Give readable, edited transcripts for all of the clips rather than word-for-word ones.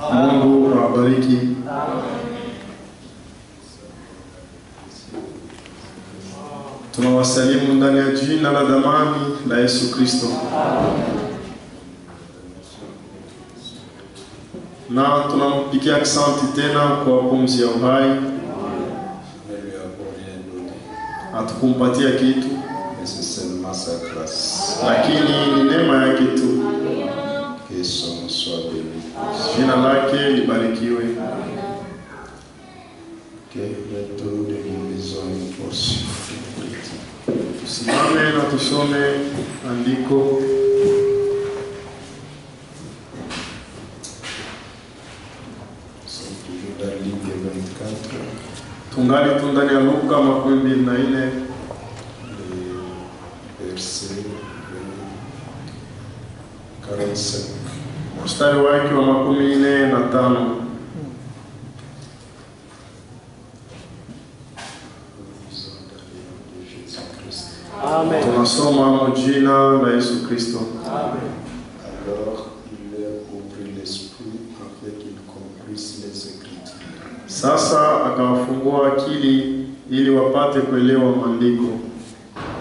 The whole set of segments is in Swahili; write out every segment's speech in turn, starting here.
Mungu awabariki. Tunawasalimu ndani ya jina la dhamani la Yesu Kristo. Na tunampigia aksanti tena kwa pumzi ya uhai. Hatukumpatia kitu, lakini ni neema yake tu. Jina lake libarikiwe. Tusimame na tusome andiko. Tungali tu ndani ya Luka 24, verset 45, mstari wake wa 45. Amen. Tunasoma jina la Yesu Kristo. Amen. Alors il leur ouvrit l'esprit afin qu'ils comprissent les Écritures. Sasa akawafungua akili ili wapate kuelewa maandiko.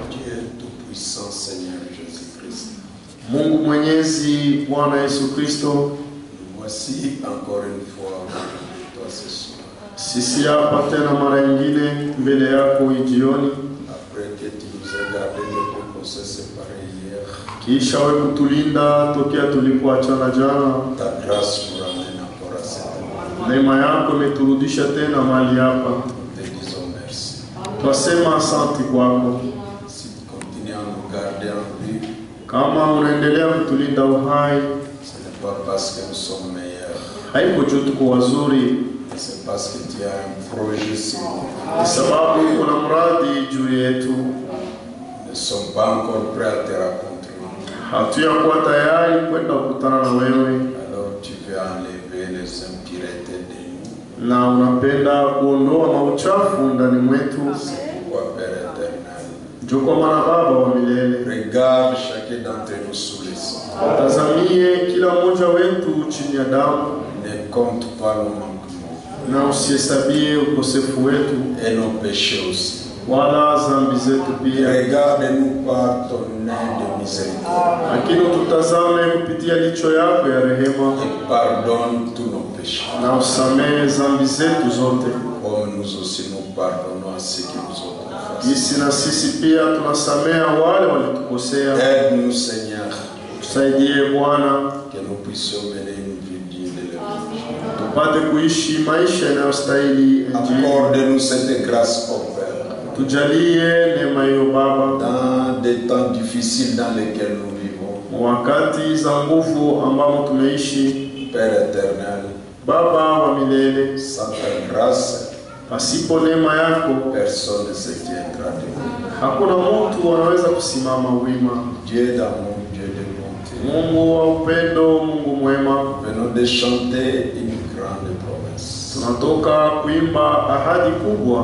Dieu tout-puissant, Seigneur Jésus-Christ, Mungu Mwenyezi, Bwana Yesu Kristo, nous voici encore une fois devant toi ce soir. Sisi hapa tena mara nyingine mbele yako jioni. Après que tu nous aies gardé depuis qu'on s'est séparés hier, kisha wewe kutulinda tokea tulipoachana jana, ta grâce nous ramène encore à cette heure. Neema yako imeturudisha tena mahali hapa. Nous te disons merci. Twasema asante kwako. Si tu continues à nous garder en vie, kama unaendelea kutulinda uhai, ce n'est pas parce que nous sommes meilleurs, haiko juu tuko wazuri, mais c'est parce que tu as un projet sur nous. Ni sababu kuna mradi juu yetu. Nous ne sommes pas encore prêts à te rencontrer. Hatuyakuwa tayari kwenda kukutana na wewe. Alors tu veux enlever les impuretés de nous. Na unapenda kuondoa mauchafu ndani mwetu. C'est pourquoi, Père éternel, Njoo kwa maana Baba wa milele, regarde chacun d'entre nous sous le sang. Tazamie kila mmoja wetu chini ya damu. Ne compte pas nos manquements. Na usihesabie ukosefu wetu. Et nos péchés aussi. Wala zambi zetu pia. Regarde-nous par ton œil de miséricorde. Lakini tutazame kupitia jicho yako ya rehema. Et pardonne tous nos péchés. Na usamehe zambi zetu zote. Comme nous aussi nous pardonnons à ceux qui nous ont offensés. Jinsi na sisi pia tunasamea wale walitukosea. Aide-nous, Seigneur. Tusaidie Bwana. Que nous puissions mener une vie digne de l'évangile. Tupate kuishi maisha yanayostahili Injili. Accorde-nous cette grâce, ô Père. Tujalie neema hiyo Baba. Dans des temps difficiles dans lesquels nous vivons. Wakati za nguvu ambamo tumeishi. Père éternel, Baba wa milele, sans ta grâce, pasipo neema yako, personne ne se tiendra debout. Hakuna mtu anaweza kusimama wima. Dieu d'amour, Dieu de bonté, Mungu wa upendo, Mungu mwema, venons de chanter une grande promesse. Tunatoka kuimba ahadi kubwa.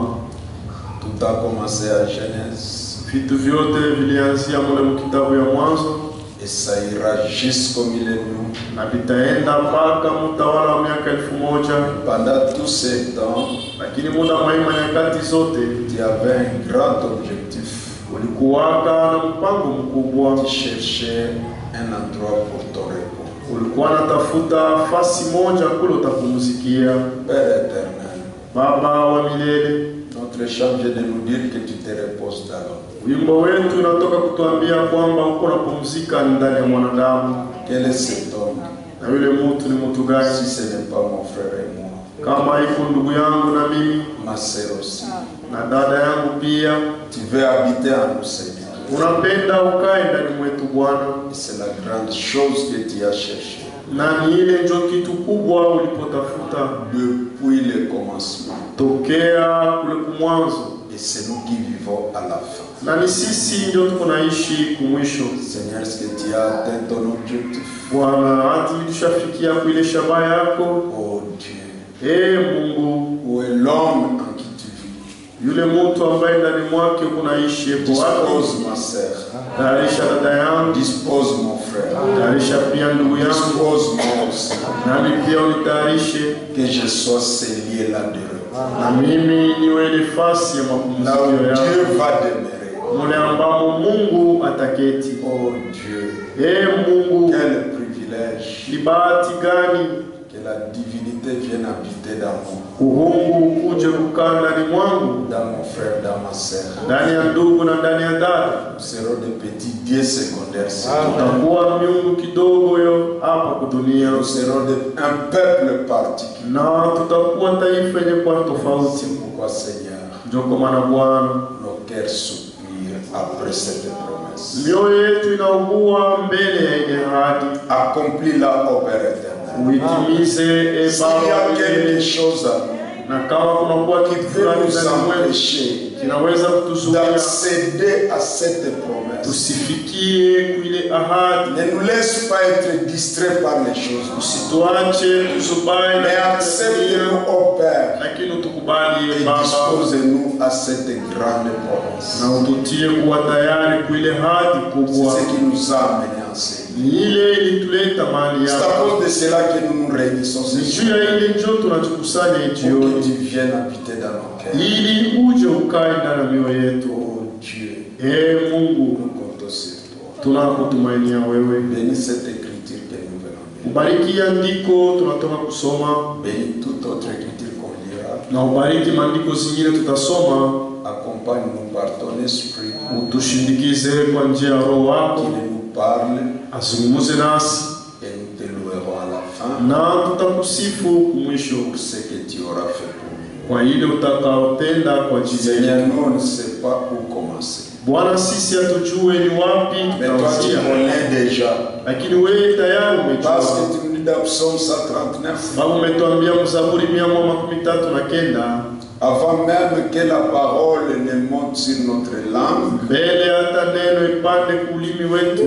Tout a commencé à Genèse. Vitu vyote vilianzia mule kitabu ya Mwanzo. Et ça ira jusqu'au millénium. Na vitaenda mpaka mtawala wa miaka 1000. Pendant tous ces temps, lakini muda mwema nyakati zote, tu avais un grand objectif. Ulikuwaka na mpango mkubwa. Tu cherchais un endroit pour ton repos. Ulikuwa unatafuta fasi moja kule utapumzikia. Père éternel, Baba wa milele, notre chant vient de nous dire que tu te reposes dans l'homme. Wimbo wetu unatoka kutuambia kwamba uko unapumzika ndani ya mwanadamu. Quel est cet homme? Na yule mtu ni mtu gani? Si ce n'est pas mon frère et moi. Kama iko ndugu yangu na mimi, Ma sœur aussi. Na dada yangu pia. Tu veux habiter en nous, Seigneur. Unapenda ukae ndani mwetu Bwana. Et c'est la grande chose que tu as cherchée. Na ni ile ndio kitu kubwa ulipotafuta depuis le commencement. Tokea kule kumwanzo. Et c'est nous qui vivons à la fin. Na ni sisi ndio tuko naishi kumwisho. Seigneur, est-ce que tu as atteint ton objectif? Bwana, hadi tushafikia kuile shabaha yako. Oh Dieu. Ee Mungu, Où est l'homme en qui tu vis? Yule mtu ambaye ndani mwake kunaishi yuko wapi? Dispose ma sœur. Tayarisha dada yangu. Dispose mon frère. Tayarisha pia ndugu yangu. Dispose moi aussi. Nami pia unitayarishe. Que je sois ce lieu-là de repos. Na mimi niwe nafasi ya Là mapumziko où yako. Dieu va demeurer. Mule ambamo Mungu ataketi. Oh Dieu. Ee Mungu. Quel privilège. Ni bahati gani que la divinité vienne habiter dans moi. Uungu uje kukaa ndani mwangu. Dans mon frère, dans ma sœur. Ndani ya ndugu na ndani ya dada. Nous serons des petits dieux secondaires. Tutakuwa miungu kidogo yo hapa kudunia. Nous serons un peuple particulier. Na tutakuwa taifa yenye kuwa tofauti. C'est pourquoi, Seigneur, Ndio kwa maana Bwana, nos cœurs soupirent après cette promesse. Mioyo yetu inaugua mbele ya ile ahadi. Accomplis-la, ô Père éternel. Uitimize e S'il y a Baba quelque chose à nous na kama kunakuwa qui kitu peut fulani nous ndani mwetu empêcher kinaweza kutuzuia d'accéder à cette promesse, tusifikie kuile ahadi, ne nous laisse pas être distraits par les choses, usituache tuzubae, mais accepte-nous, ô Père, lakini utukubali et Baba, dispose-nous à cette grande promesse. na ututie kuwa tayari kuile ahadi kubwa. C'est ce qui nous a amenés en ce lieu. Ni ile ilituleta mahali C'est à hapa. cause de cela que nous nous réunissons ce Ni soir, juu ya ile njoo tunajikusanya pour que jioni, tu viennes habiter dans nos cœurs. ili uje ukae ndani ya mioyo yetu. Oh Dieu, Ee Mungu, nous comptons sur toi. tunakutumainia wewe. Bénis cette écriture que nous venons de lire. Ubariki andiko tunatoka kusoma, Bénis toute autre écriture qu'on lira. na ubariki maandiko zingine tutasoma. Accompagne-nous par ton esprit Utushindikize kwa njia ya Roho wako, qui nous parle, azungumuze nasi, et nous te louerons à la fin na tutakusifu mwisho pour ce que tu auras fait pour nous. kwa ile utakaotenda kwa ajili yetu. Seigneur, nous on ne sait pas où commencer. Bwana, sisi hatujue ni wapi Mais toi tu tutaanzia, connais déjà. lakini wewe tayari Parce umejua. que tu nous dis dans Psaume 139, Sababu umetuambia Mzaburi 139, avant même que la parole ne monte sur notre langue, mbele hata neno ipande kulimi wetu,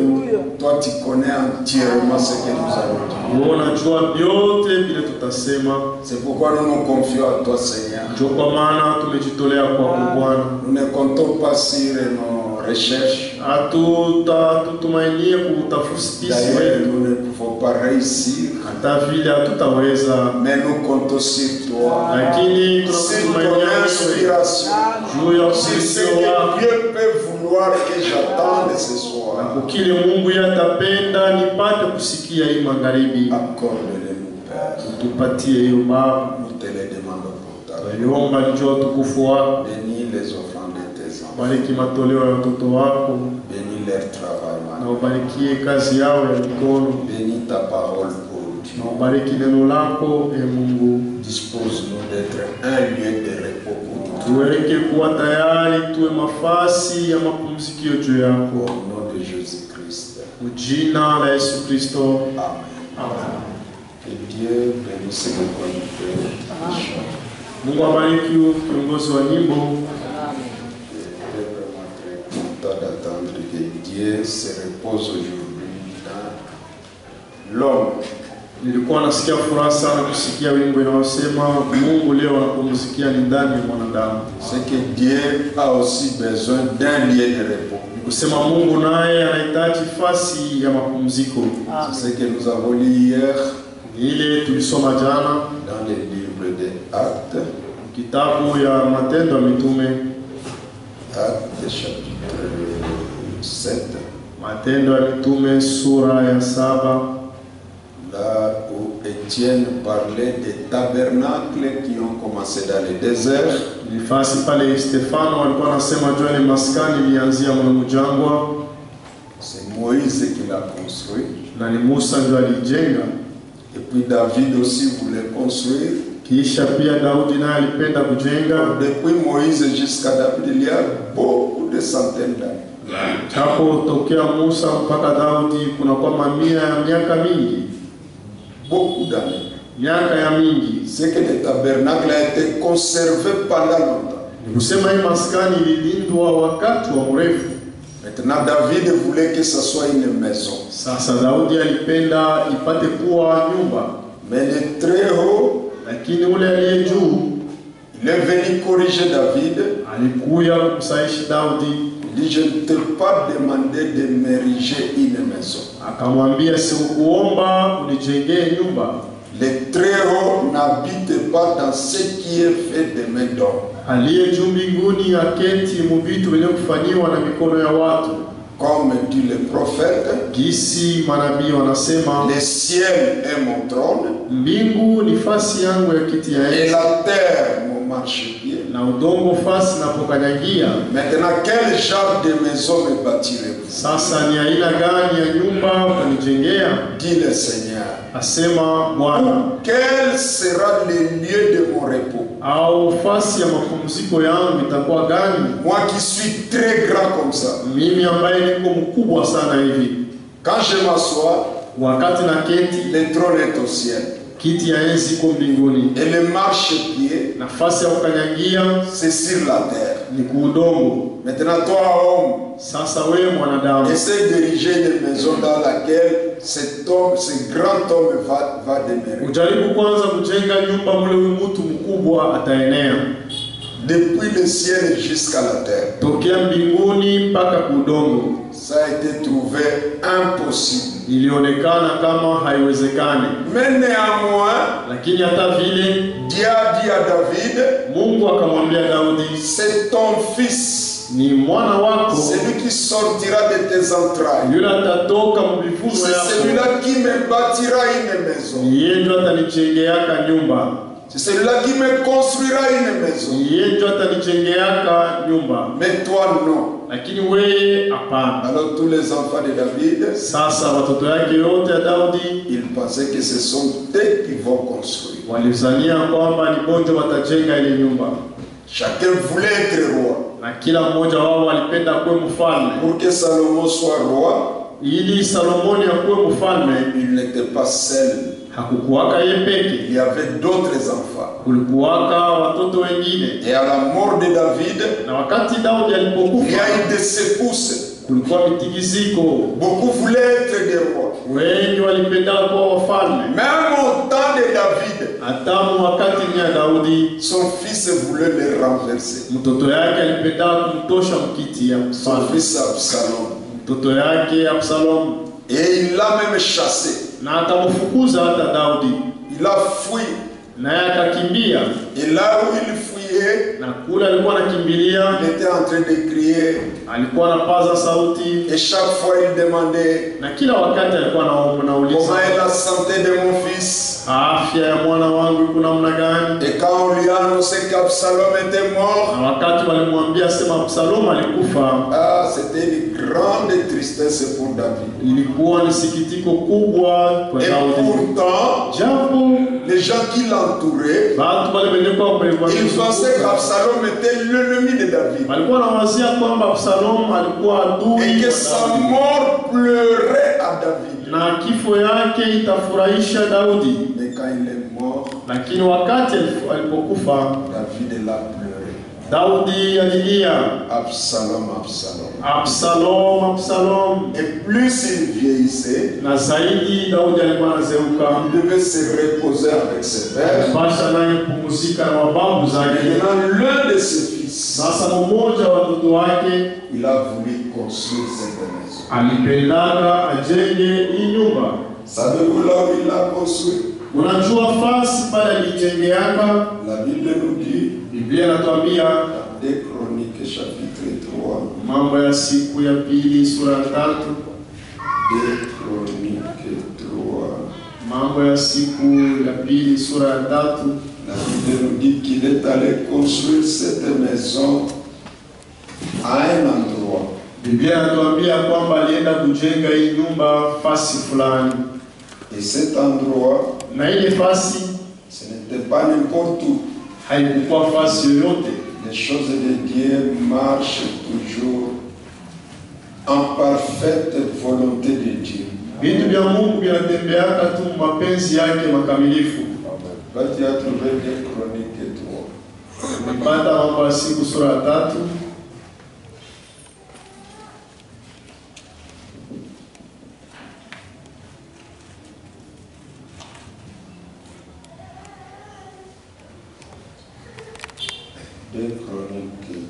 toi tu connais entièrement ce que nous allons dire. wewe unajua vyote vile tutasema. C'est pourquoi nous nous confions à toi, Seigneur. Ndio kwa maana tumejitolea kwako Bwana, Nous ne comptons pas sur nos recherches. hatutatumainie kuutafutisi D'ailleurs, wetu, nous ne pouvons pas réussir, hata vile hatutaweza, mais nous comptons sur toi, lakini sur ton tunakutumainia wewe inspiration, juu ya sur ce usirisio wako que Dieu peut vouloir que j'attende ce soir. kile Mungu yatapenda nipate kusikia hii magharibi. Accorde-le-nous, Père. Tupatie hiyo Baba, Nous te le demandons pour ta gloire. twaiomba njoo utukufu wako. Bénis les offrandes de tes enfants. Bariki matoleo ya watoto wako, Bénis leur travail, na Manuel. ubarikie kazi yao ya mikono, Bénis ta parole, ô Dieu. na ubariki neno lako e Mungu. Dispose-nous d'être un lieu de repos pour toi. Tuweke kuwa tayari, tuwe mafasi ya mapumzikio juu yako, Au nom de Jésus-Christ. Jina la Yesu Kristo, Amen. amen. Que Dieu bénisse le conducteur. Mungu abariki kiongozi wa nyimbo. J'étais vraiment très content d'attendre que Dieu se repose aujourd'hui dans l'homme. Nilikuwa nasikia furaha sana kusikia wimbo inayosema Mungu leo anapumzikia ni ndani ya mwanadamu. C'est que Dieu a aussi besoin d'un lieu de repos. Ni kusema Mungu naye anahitaji fasi ya mapumziko. C'est ce que nous avons lu hier Ni ile tulisoma jana dans le livre des Actes, kitabu ya Matendo ya Mitume, Actes chapitre 7, Matendo ya Mitume sura ya 7, là où Étienne parlait des tabernacles qui ont commencé dans le désert. Ni fasi pale Stefano alikuwa anasema jua ni maskani ilianzia mlimo jangwa, C'est Moïse qui l'a construit. na ni Musa ndio alijenga. Et puis David aussi voulait construire. Kisha pia Daudi naye alipenda kujenga. Depuis Moïse jusqu'à David, il y a beaucoup de centaines d'années. Hapo tokea Musa mpaka Daudi kuna kwa mamia ya miaka mingi, Beaucoup d'années. miaka ya mingi. C'est que le tabernacle a été conservé pendant longtemps. Ni kusema hii maskani ililindwa wakati wa mrefu. Maintenant, David voulait que ce soit une maison. Sasa Daudi alipenda ipate kuwa nyumba, Mais le Très-Haut, lakini ule aliye juu il est venu corriger David. Alikuya kumsaishi Daudi. Il dit, je ne t'ai pas demandé de m'ériger une maison. Akamwambia, sikukuomba unijengee nyumba. Le Très-Haut n'habite pas dans ce qui est fait de mains d'hommes. Aliye juu mbinguni aketi mu vitu vyenye kufanyiwa na mikono ya watu. Comme dit le prophète, Gisi manabii wanasema, le ciel est mon trône mbingu ni fasi yangu ya kiti ya et enzi, la terre mon marchepied. na udongo fasi napokanyagia. Maintenant, quel genre de maison me bâtirez-vous? Sasa ni aina gani ya nyumba utanijengea? Dit le Seigneur. Asema Bwana. Quel sera le lieu de mon repos? Au fasi ya mapumziko yangu itakuwa gani? Moi qui suis très grand comme ça. Mimi ambaye niko mkubwa sana hivi. Quand je m'assois, wakati na keti, le trône est au ciel. Kiti ya enzi iko mbinguni. Et le marchepied, nafasi ya kukanyagia, c'est sur la terre. Ni kuudongo. Maintenant toi homme, sasa wewe mwanadamu, essaie d'ériger une maison dans laquelle cet homme, ce grand homme va demeurer. Ujaribu kwanza kujenga nyumba mle huyu mtu mkubwa ataenea. Depuis le ciel jusqu'à la terre. Tokea mbinguni mpaka kuudongo. Ça a été trouvé impossible. Ilionekana kama haiwezekani. Mais néanmoins, lakini hata vile, Dieu a dit à David, Mungu akamwambia Daudi, c'est ton fils, ni mwana wako, celui qui sortira de tes entrailles, yule atatoka mbivuno c'est yako, celui-là qui me bâtira une maison, yeye ndio atanijengeaka nyumba, c'est celui-là qui me construira une maison. yeye ndio atanijengeaka nyumba. Mais toi non. Lakini wewe hapana. Alors tous les enfants de David, sasa watoto yake yote ya Daudi, ils pensaient que ce sont eux qui vont construire. Walizania kwamba ni wote watajenga ile nyumba. Chacun voulait être roi. Na kila mmoja wao alipenda kuwa mfalme. Pour que Salomon soit roi, ili Salomoni akuwe mfalme, il n'était pas seul. Hakukuwaka yeye peke. Il y avait d'autres enfants. Kulikuwaka watoto wengine. Et à la mort de David, na wakati Daudi alipokufa, il y a eu des secousses. Kulikuwa mitikisiko. Beaucoup voulaient être des rois. Wengi walipenda kuwa wafalme. Même au temps de David, hata wakati ni ya Daudi, son fils voulait le renverser. Mtoto yake alipenda kumtosha mkiti ya mfalme. Son fils Absalom. Mtoto yake Absalom. Et il l'a même chassé. Na akamfukuza hata Daudi. Il a fui. Naye akakimbia. Et là où il fuyait, na kule alikuwa anakimbilia, il était en train de crier. Alikuwa anapaza sauti. Et chaque fois il demandait, na kila wakati alikuwa anauliza, comment est la santé de mon fils? Afya ya mwana wangu iko namna gani? Et quand on lui a annoncé qu'Absalom était mort, na wakati walimwambia sema Absalom alikufa, ah, c'était une grande tristesse pour David. Ilikuwa ni sikitiko kubwa kwa Et Daudi. pourtant, japo les gens qui l'entouraient, watu wale walikuwa ils pensaient qu'Absalom était l'ennemi de David. Walikuwa wanawazia kwamba Absalom alikuwa adui Et que wa sa Daudi. mort pleurait à David. Na kifo yake itafurahisha Daudi. Mais quand il est mort, lakini wakati alipokufa, David l'a pleuré. Daudi alilia, Absalom, Absalom. Absalom, Absalom. Et plus il vieillissait, na zaidi Daudi alikuwa anazeuka, il devait se reposer avec ses pères. Pasha naye kupumzika na mababu zake. Maintenant, l'un de ses fils, sasa mmoja wa watoto wake, il a voulu construire cette maison. Alipendaka ajenge hii nyumba. Savez-vous là où il l'a construit? Unajua fasi pale alijengeaka? La Bible nous dit, Biblia inatuambia, 2 Chroniques chapitre 3. Mambo ya siku ya pili sura ya 3. 2 Chroniques 3. Mambo ya siku ya pili sura ya 3. La Bible nous dit qu'il est allé construire cette maison à un endroit. Biblia inatuambia kwamba alienda kujenga hii nyumba fasi fulani. Et cet endroit, na ile fasi, ce n'était pas n'importe où. Haikuwa fasi yoyote. Les choses de Dieu marchent toujours en parfaite volonté de Dieu. Vitu vya Mungu vinatembeaka tu mapenzi yake makamilifu. Là, tu as trouvé 2 Chroniques 3. Ulipata Mambo ya siku sura ya 3. 2 Chroniques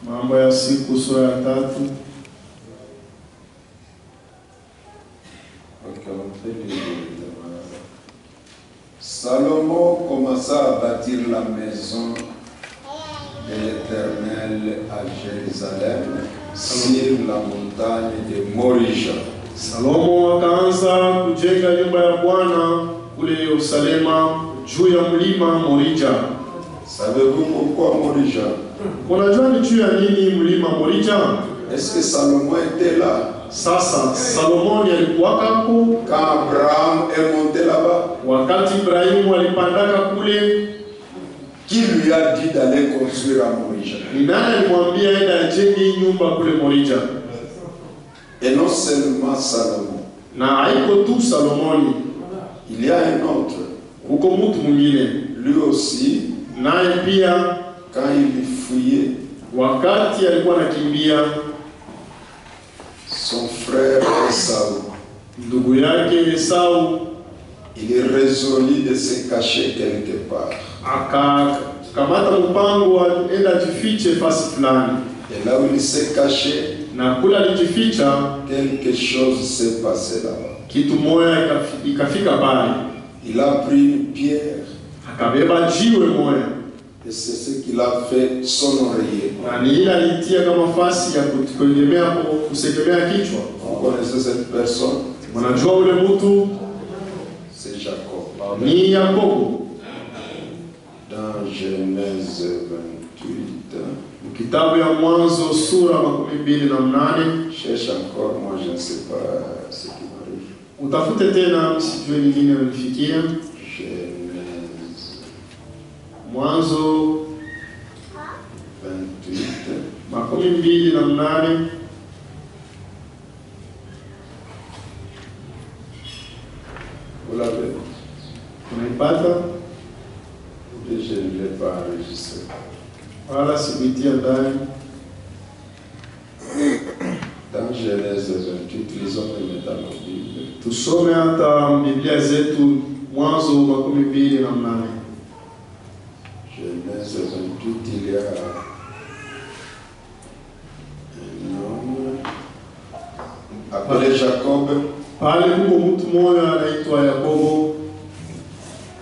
3. Mambo ya Siku sura ya 3. Ok, on peut lire directement. Salomon commença à bâtir la maison de l'Éternel à Jérusalem, sur la montagne de Morija. Salomo akaanza kujenga nyumba ya Bwana kule Yerusalema juu ya mlima Morija. Savez-vous pourquoi Morija? Unajua ni juu ya nini mlima Morija? Est-ce que Salomon était là? Sasa Salomoni alikuwa hapo quand Abraham est monté là-bas? Wakati Ibrahimu alipandaka kule, qui lui a dit d'aller construire à Morija? Ni nani alimwambia aende ajenge nyumba kule Morija? Et non seulement Salomon. Na haiko tu Salomoni. Il y a un autre. Huko mtu mwingine. Lui aussi, naye pia, quand il fuyait, wakati alikuwa anakimbia, son frère Esau, ndugu yake Esau, il résolut de se cacher quelque part. Akakamata mpango aenda ajifiche fasi fulani. Et là où il s'est caché, na kule alijificha, quelque chose s'est passé là-bas. Kitu moya ikafika pale. Il a pris une pierre. Akabeba jiwe moya. Et c'est ce qu'il a fait son oreiller. Na ni ile alitia kama fasi ya kutegemea, kusegemea kichwa. Vous connaissez cette personne? Unajua ule mtu? C'est Jacob. Ni Yakobo. Dans Genèse 28. Kitabu ya Mwanzo sura 28. Cherche encore, moi je ne sais pas ce qui m'arrive. Utafute tena, sijui ni nini amenifikia. Genèse Mwanzo 28. 28. Vous l'avez? Unaipata? Je ne l'ai pas enregistré. Wala sikuitia ndani. Dans Genèse 28, lisons même dans nos Bibles. Tusome hata Biblia zetu Mwanzo 28. Genèse 28, il y a un homme appelé Jacob. Pale kuko mtu mmoja anaitwa Yakobo.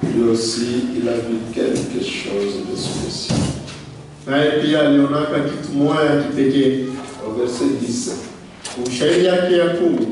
Lui aussi, il a vu quelque chose de spécial. Naye pia alionaka kitu moja ya kipekee. Au verset 10. Ushairi yake ya 10.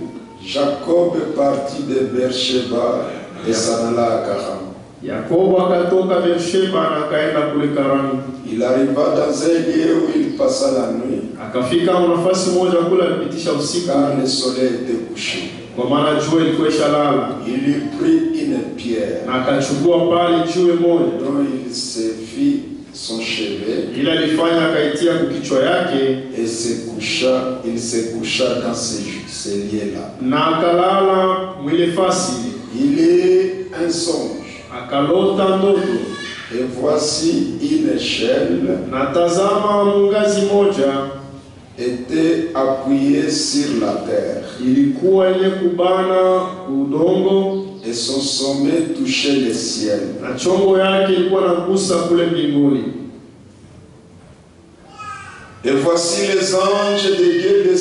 Jacob partit de Beersheba et s'en alla à Karan. Yakobo akatoka Beersheba na akaenda kule Karani. Il arriva dans un lieu où il passa la nuit. Akafika nafasi moja kule alipitisha usiku. Car le soleil était couché. Kwa maana jua ilikuwa ishalala. Il lui prit une pierre. Na akachukua pale jiwe moja. Dont il se fit son chevet. Ila alifanya akaitia kukichwa yake. Et se coucha, il se coucha dans ce lieu-là. Na akalala mwile fasi. Il eut un songe. Akalota ndoto. Et voici une échelle. Na tazama mungazi moja était appuyée sur la terre. Ilikuwa yenye kubana udongo. Et son sommet touchait le ciel. Na chongo yake ilikuwa nagusa kule mbinguni. Et voici les anges de Dieu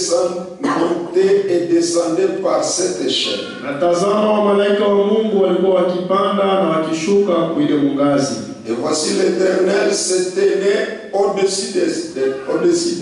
montaient et descendaient par cette échelle. Na tazama malaika wa Mungu walikuwa wakipanda na wakishuka kuile mungazi. Et voici l'Éternel se tenait au-dessus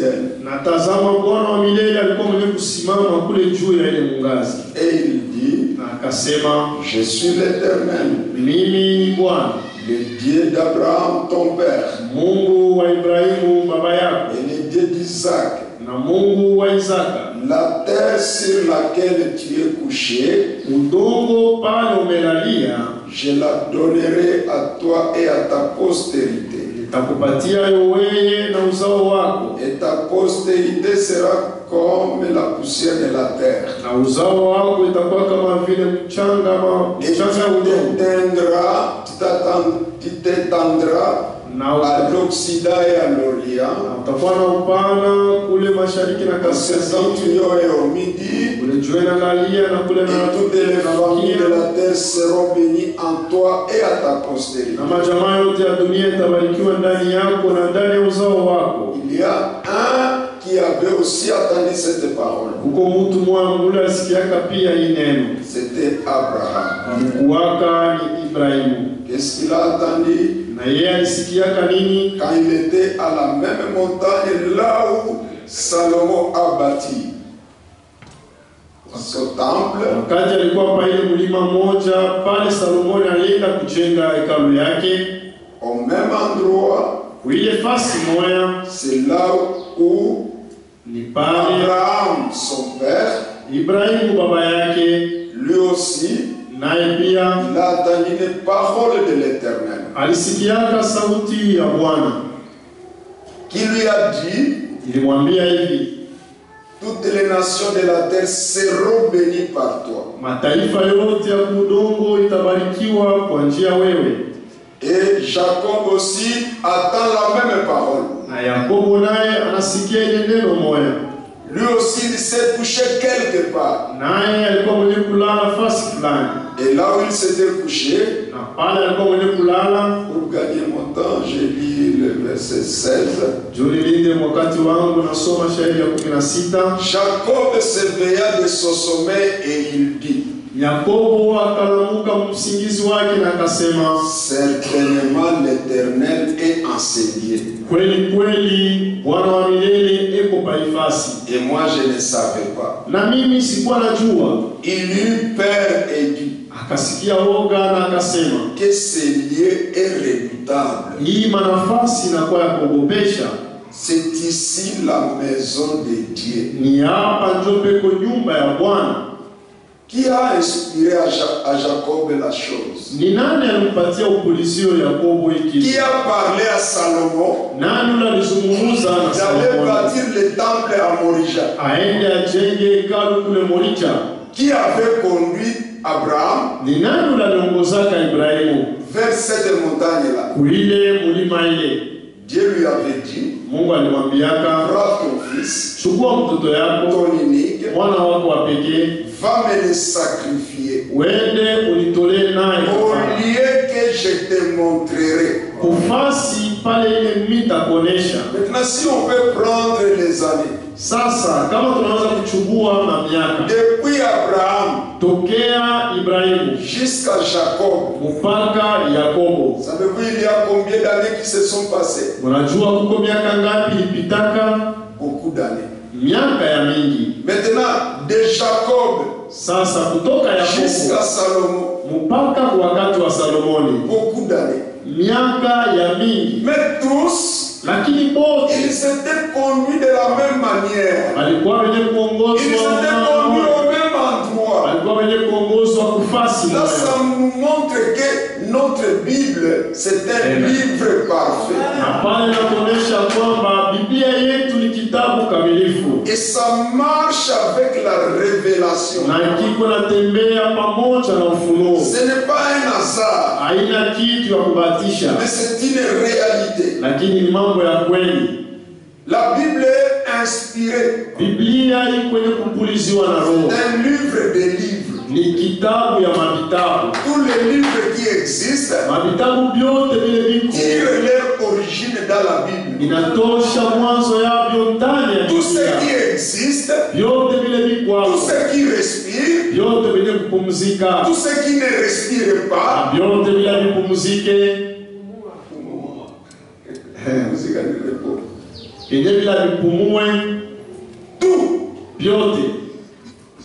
d'elle. Na tazama Bwana wa milele alikuwa mwenye kusimama kule juu ya ile mungazi. Et il dit, na akasema, je suis l'Éternel, mimi ni Bwana, le Dieu d'Abraham ton père, Mungu wa Ibrahimu baba yako, et le Dieu d'Isaac, na Mungu wa Isaka. La terre sur laquelle tu es couché, udongo pale umelalia, je la donnerai à toi et à ta postérité. Nitakupatia wewe na uzao wako. Et ta postérité sera comme la poussière de la terre. Na uzao wako itakuwa kama vile mchanga ama mchanga udongo. Tu t'étendras à l'Occident et à l'Orient. Utakuwa na upana kule mashariki na kaskazini, et au midi, kule jua inalalia na kule et toutes les familles de la terre terre seront bénies en toi et à ta postérité. Na majamaa yote ya dunia itabarikiwa ndani yako na ndani ya uzao wako. Il y a un qui avait aussi attendu cette parole. Kuko mtu mwangu ule alisikiaka pia hii neno. C'était Abraham. Mkuwaka ni Ibrahimu. Qu'est-ce qu'il a attendu? Na yeye alisikiaka nini? Quand il était à la même montagne là où Salomon a bâti son temple. Wakati alikuwa pa ile mlima moja pale Salomoni alienda kujenga hekalu yake. Au même endroit, kuile fasi moya, c'est là où ni pale Abraham, son père, Ibrahimu baba yake, lui aussi, naye pia il a entendu les paroles de l'Éternel, alisikiaka sauti ya Bwana qui lui a dit, ilimwambia hivi, toutes les nations de la terre seront bénies par toi. Mataifa yote ya udongo itabarikiwa kwa njia wewe. Et Jacob aussi attend la même parole. Na Yakobo naye anasikia ile neno moja. Lui aussi il s'est couché quelque part. Naye alikuwa mwenye kulala fasi fulani. Et là où il s'était couché, na pale alikuwa mwenye kulala, pour gagner mon temps, j'ai lu le verset 16. Juu wakati wangu nasoma shairi ya 16. Jacob s'éveilla de son sommeil et il dit, Yakobo akalamuka msingizi wake na akasema, certainement l'Éternel est en ces lieux. Kweli kweli Bwana wa milele eko paifasi. Et moi je ne savais pas. Na mimi sikuwa najua. Il eut peur et dit, akasikia woga na akasema, que ce lieu est redoutable. Hii manafasi inakuwa ya kuogopesha. C'est ici la maison de Dieu. Ni hapa njo peko nyumba ya Bwana. Qui a inspiré à Jacob la chose? Ni nani alimpatia upulizio Yakobo hiki? Qui a parlé à Salomon? Nani alizungumza na Salomo? D'aller bâtir le temple à Morija. Aende ajenge hekalu kule Morija. Qui avait conduit Abraham? Ni nani aliongozaka Ibrahimu vers cette montagne-là? Kuile mulima ile. Dieu lui avait dit, Mungu alimwambiaka, prends ton fils, chukua mtoto yako, ton unique, mwana wako wa pekee, va me le sacrifier. Uende unitolee naye au lieu que je te montrerai. Kufasi pale ile nitakuonesha. Maintenant, si on peut prendre les années. Sasa kama tunaweza kuchukua mamiaka. Depuis Abraham, tokea Ibrahimu jusqu'à Jacob, mpaka Yakobo. Savez-vous il y a combien d'années qui se sont passées? Unajua kuko miaka ngapi ilipitaka? Beaucoup d'années. Miaka ya mingi. Maintenant, de Jacob sasa kutoka Yakobo jusqu'à Salomon, mpaka wakati wa Salomoni, beaucoup d'années. Miaka ya mingi. Mais tous, lakini bote, ils étaient conduits de la même manière. Walikuwa wenye kuongozwa, ils étaient conduits au même endroit. Walikuwa wenye kuongozwa kufasi. Là, ça nous montre que notre Bible, c'est un livre parfait. Na pale inaonyesha kwamba Biblia yetu ni kitabu kamilifu. Et ça marche avec la révélation. Na kiko natembea pamoja na ufunuo. Ce n'est pas un hasard. Haina kitu ya kubahatisha. Mais c'est une réalité. Lakini ni mambo ya kweli. La Bible est inspirée. Biblia iko kwenye kupuliziwa na Roho. C'est un livre de livres. Ni kitabu ya mavitabu. Tous les livres qui existent, mavitabu vyote vile viko, tirent leur origine dans la Bible. Inatosha mwanzo yavyo ndani ya Tout ce Biblia. qui existe, vyote vile viko, tout ce qui respire, vyote vile kupumzika, tout ce qui ne respire pas, vyote vile vipumzike, vyenye vile vipumue, tout vyote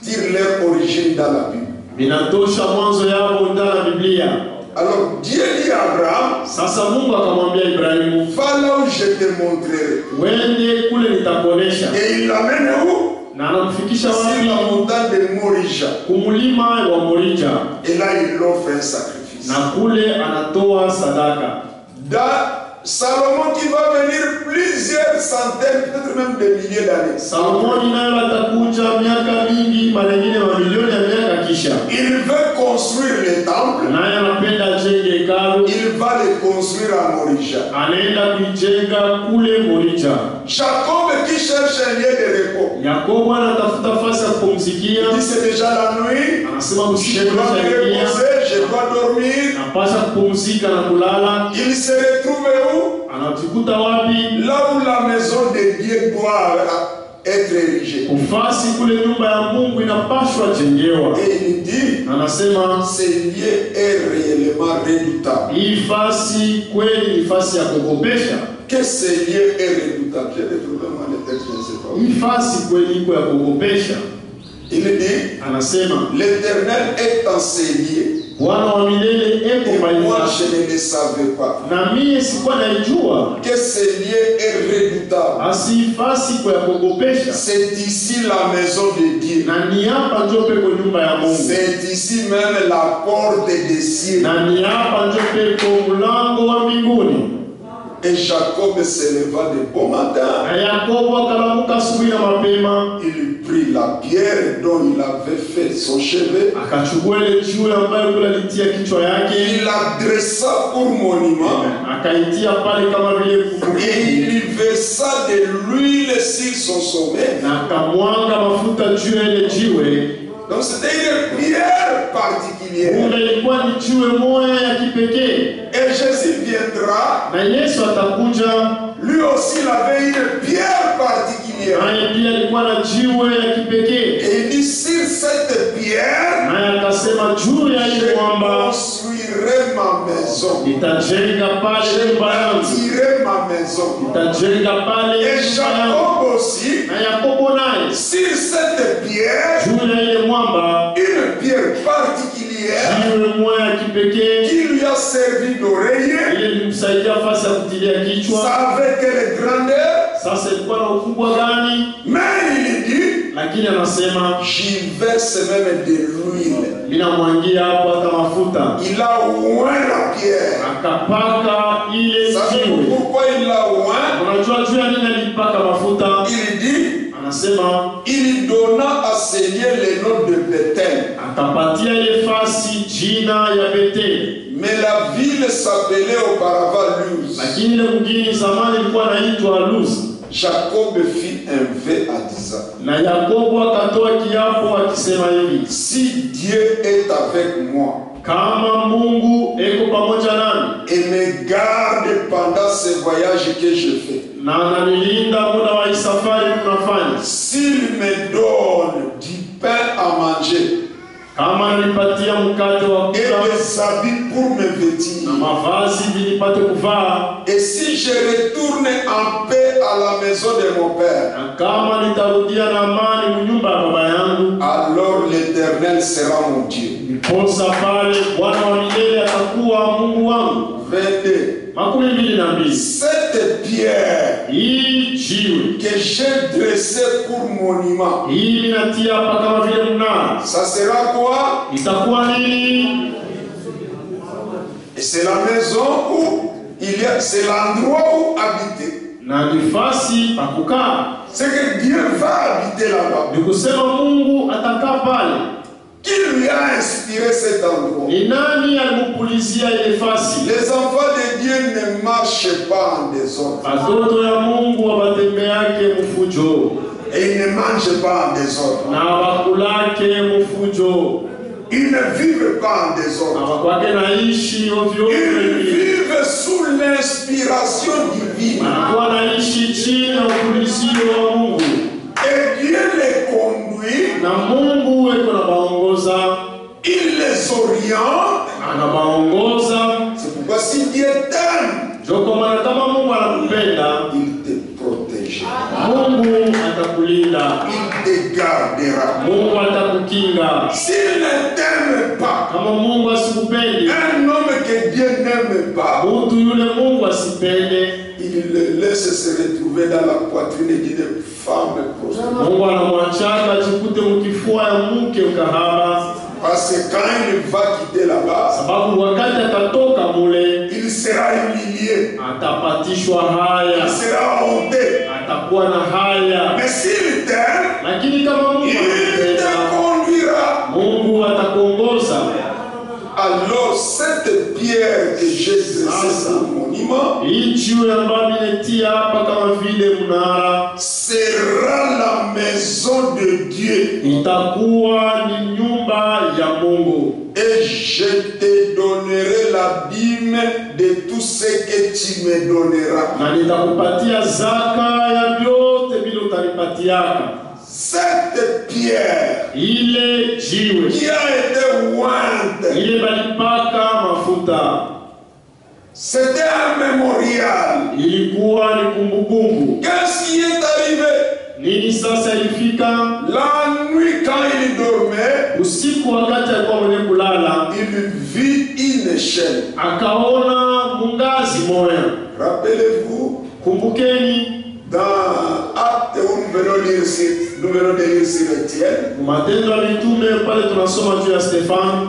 tire leur origine dans la Bible. Vinatosha mwanzo yao ndani ya Biblia. Alors Dieu dit à Abraham, sasa Mungu akamwambia Ibrahimu, va là où je te montrerai. Wende kule nitakuonesha. Et il l'amène où? Na anamfikisha wapi? Sur la montagne de Morija. Kumulima wa Morija. Et là il offre un sacrifice. Na kule anatoa sadaka. Dans Salomon qui va venir plusieurs centaines, peut-être même des milliers d'années. Salomon naye atakuja miaka mingi, mara nyingine mamilioni ya miaka kisha. Il veut construire le temple. Naye anapenda ajenge hekalu. Il va le construire à Morija. Anaenda kuijenga kule Morija. Jacob qui cherche un lieu de repos. Yakobo anatafuta fasi ya kupumzikia. Il dit c'est déjà la nuit. Anasema usiku Je dois me reposer, dois dormir. Napasha kupumzika na kulala. Il se retrouve où? Anajikuta wapi? Là où la maison de Dieu doit être érigée. Ufasi kule nyumba ya Mungu inapashwa jengewa. Et il dit, anasema, ce lieu est réellement redoutable. Hii fasi kweli ni fasi ya kuogopesha. Que ce lieu est redoutable. J'ai retrouvé moi le texte, je ne sais pas. Hii fasi kweli iko ya kuogopesha. Il dit, anasema, l'Éternel est en ce lieu. Bwana wa milele eko Et moi mbali. je ne le savais pas. Na mie sikuwa naijua. Que ce lieu est redoutable. Asi fasi kwa ya kuogopesha. C'est ici la maison de Dieu. Na ni hapa ndio peko nyumba ya Mungu. C'est ici même la porte des cieux. Na ni hapa ndio peko mlango wa mbinguni. Et Jacob se leva de bon matin. Na Yakobo akalamuka asubuhi na mapema. Il prit la pierre dont il avait fait son chevet. Akachukua ile jiwe ambayo kula litia kichwa yake. Il la dressa pour monument. Akaitia pale kama vile kumbukumbu. Et il versa de l'huile sur son sommet. Na akamwanga mafuta juu ya ile jiwe. Donc c'était une pierre particulière. Kumbe ilikuwa ni jiwe moja ya kipekee. Et Jésus viendra. Na Yesu atakuja. Lui aussi il avait une pierre particulière. Naye pia alikuwa na jiwe ya kipekee. Et il dit, sur cette pierre, naye akasema juu ya hii je mwamba construirai ma maison. nitajenga pale Je nyumba yangu. bâtirai ma maison. Nitajenga pale Et nyumba yangu. Jacob aussi, Na Yakobo naye sur cette pierre, juu ya ile mwamba, une pierre particulière jiwe moja ya kipekee qui lui a servi d'oreiller, ile ilimsaidia fasi ya kutilia kichwa. ça avait quelle grandeur, Sasa ilikuwa na ukubwa gani? mais il dit, Lakini anasema j'y verse même de l'huile. ninamwangia hapo hata mafuta. Il a oint la pierre. Akapaka ile Savez-vous jiwe. pourquoi il l'a oint? Unajua juu ya nini alipaka mafuta? Il dit, Anasema il donna à ce lieu le nom de Bethel. akapatia ile fasi jina ya Bethel. Mais la ville s'appelait auparavant Luz. Lakini ile mgini zamani ilikuwa inaitwa Luz. Jacob fit un vœu à disant, Na Yakobo akatoa kiapo akisema hivi, si Dieu est avec moi kama Mungu eko pamoja nami et me garde pendant ce voyage que je fais, na ananilinda muda wa hii safari tunafanya, s'il me donne du pain à manger kama ananipatia mkate wa et kula des habits pour me na vêtir, mavazi nilipate kuvaa, et si je retourne en paix à la maison de mon père, na kama nitarudia na amani mnyumba ya baba yangu, alors l'Éternel sera mon Dieu. ndiposa pale Bwana wa milele atakuwa Mungu wangu. 22. 22. Cette pierre Hii jiwe que j'ai dressée pour monument, hii ninatia hapa kama vile mnara, ça sera quoi? itakuwa nini? Et c'est la maison où il y a, c'est l'endroit où habiter. Na nifasi pa kukaa. C'est que Dieu va habiter là-bas. Ni kusema Mungu atakaa pale. Qui lui a inspiré cet endroit? Ni nani alimupulizia ile fasi? Les enfants de Dieu ne marchent pas en désordre. Watoto ya Mungu wabatembeake mufujo Et ils ne mangent pas en désordre. na wakulake mufujo, Ils ne vivent pas en désordre. hawakwake naishi ovyo Ils ovyo, vivent sous l'inspiration divine. wanakuwa naishi chini ya upulizio wa Mungu, Et Dieu les conduit, na Mungu eko na baongoza, il les oriente. anabaongoza. C'est pourquoi si Dieu t'aime, Ndio kwa maana kama Mungu anakupenda, il te protège. Mungu atakulinda, Il te gardera. Mungu atakukinga. S'il ne t'aime pas, Kama Mungu asikupende, un homme que Dieu n'aime pas, mtu yule Mungu asipende, il le laisse se retrouver dans la poitrine d'une femme prostituée. Mungu anamwachaka ajikute mkifua ya mke ukahaba, Parce que quand il va quitter là-bas, sababu wakati atatoka mule il sera humilié, atapatishwa haya, il sera honté. atakuwa na haya. Mais s'il t'aime, Lakini kama Mungu il te anakupenda, conduira. Mungu atakuongoza. Alors cette pierre que j'ai dressée pour monument Hii jiwe ambayo nimetia hapa kama vile mnara sera la maison de Dieu. itakuwa ni nyumba ya Mungu, Et je te dîme de tout ce que tu me donneras. Na nitakupatia zaka ya vyote vile utanipatiaka. Cette pierre ile jiwe qui a été ointe, ile balipaka mafuta, c'était un mémorial. Ilikuwa ni kumbukumbu. Qu'est-ce qui est arrivé? Nini sasa ilifika? La nuit quand il dormait, usiku wakati alikuwa mwenye kulala, il vit une échelle. Akaona mungazi moya. Rappelez-vous, kumbukeni, dans Actes où nous venons de lire sur Étienne, Matendo ya Mitume pale tunasoma juu ya Stefano,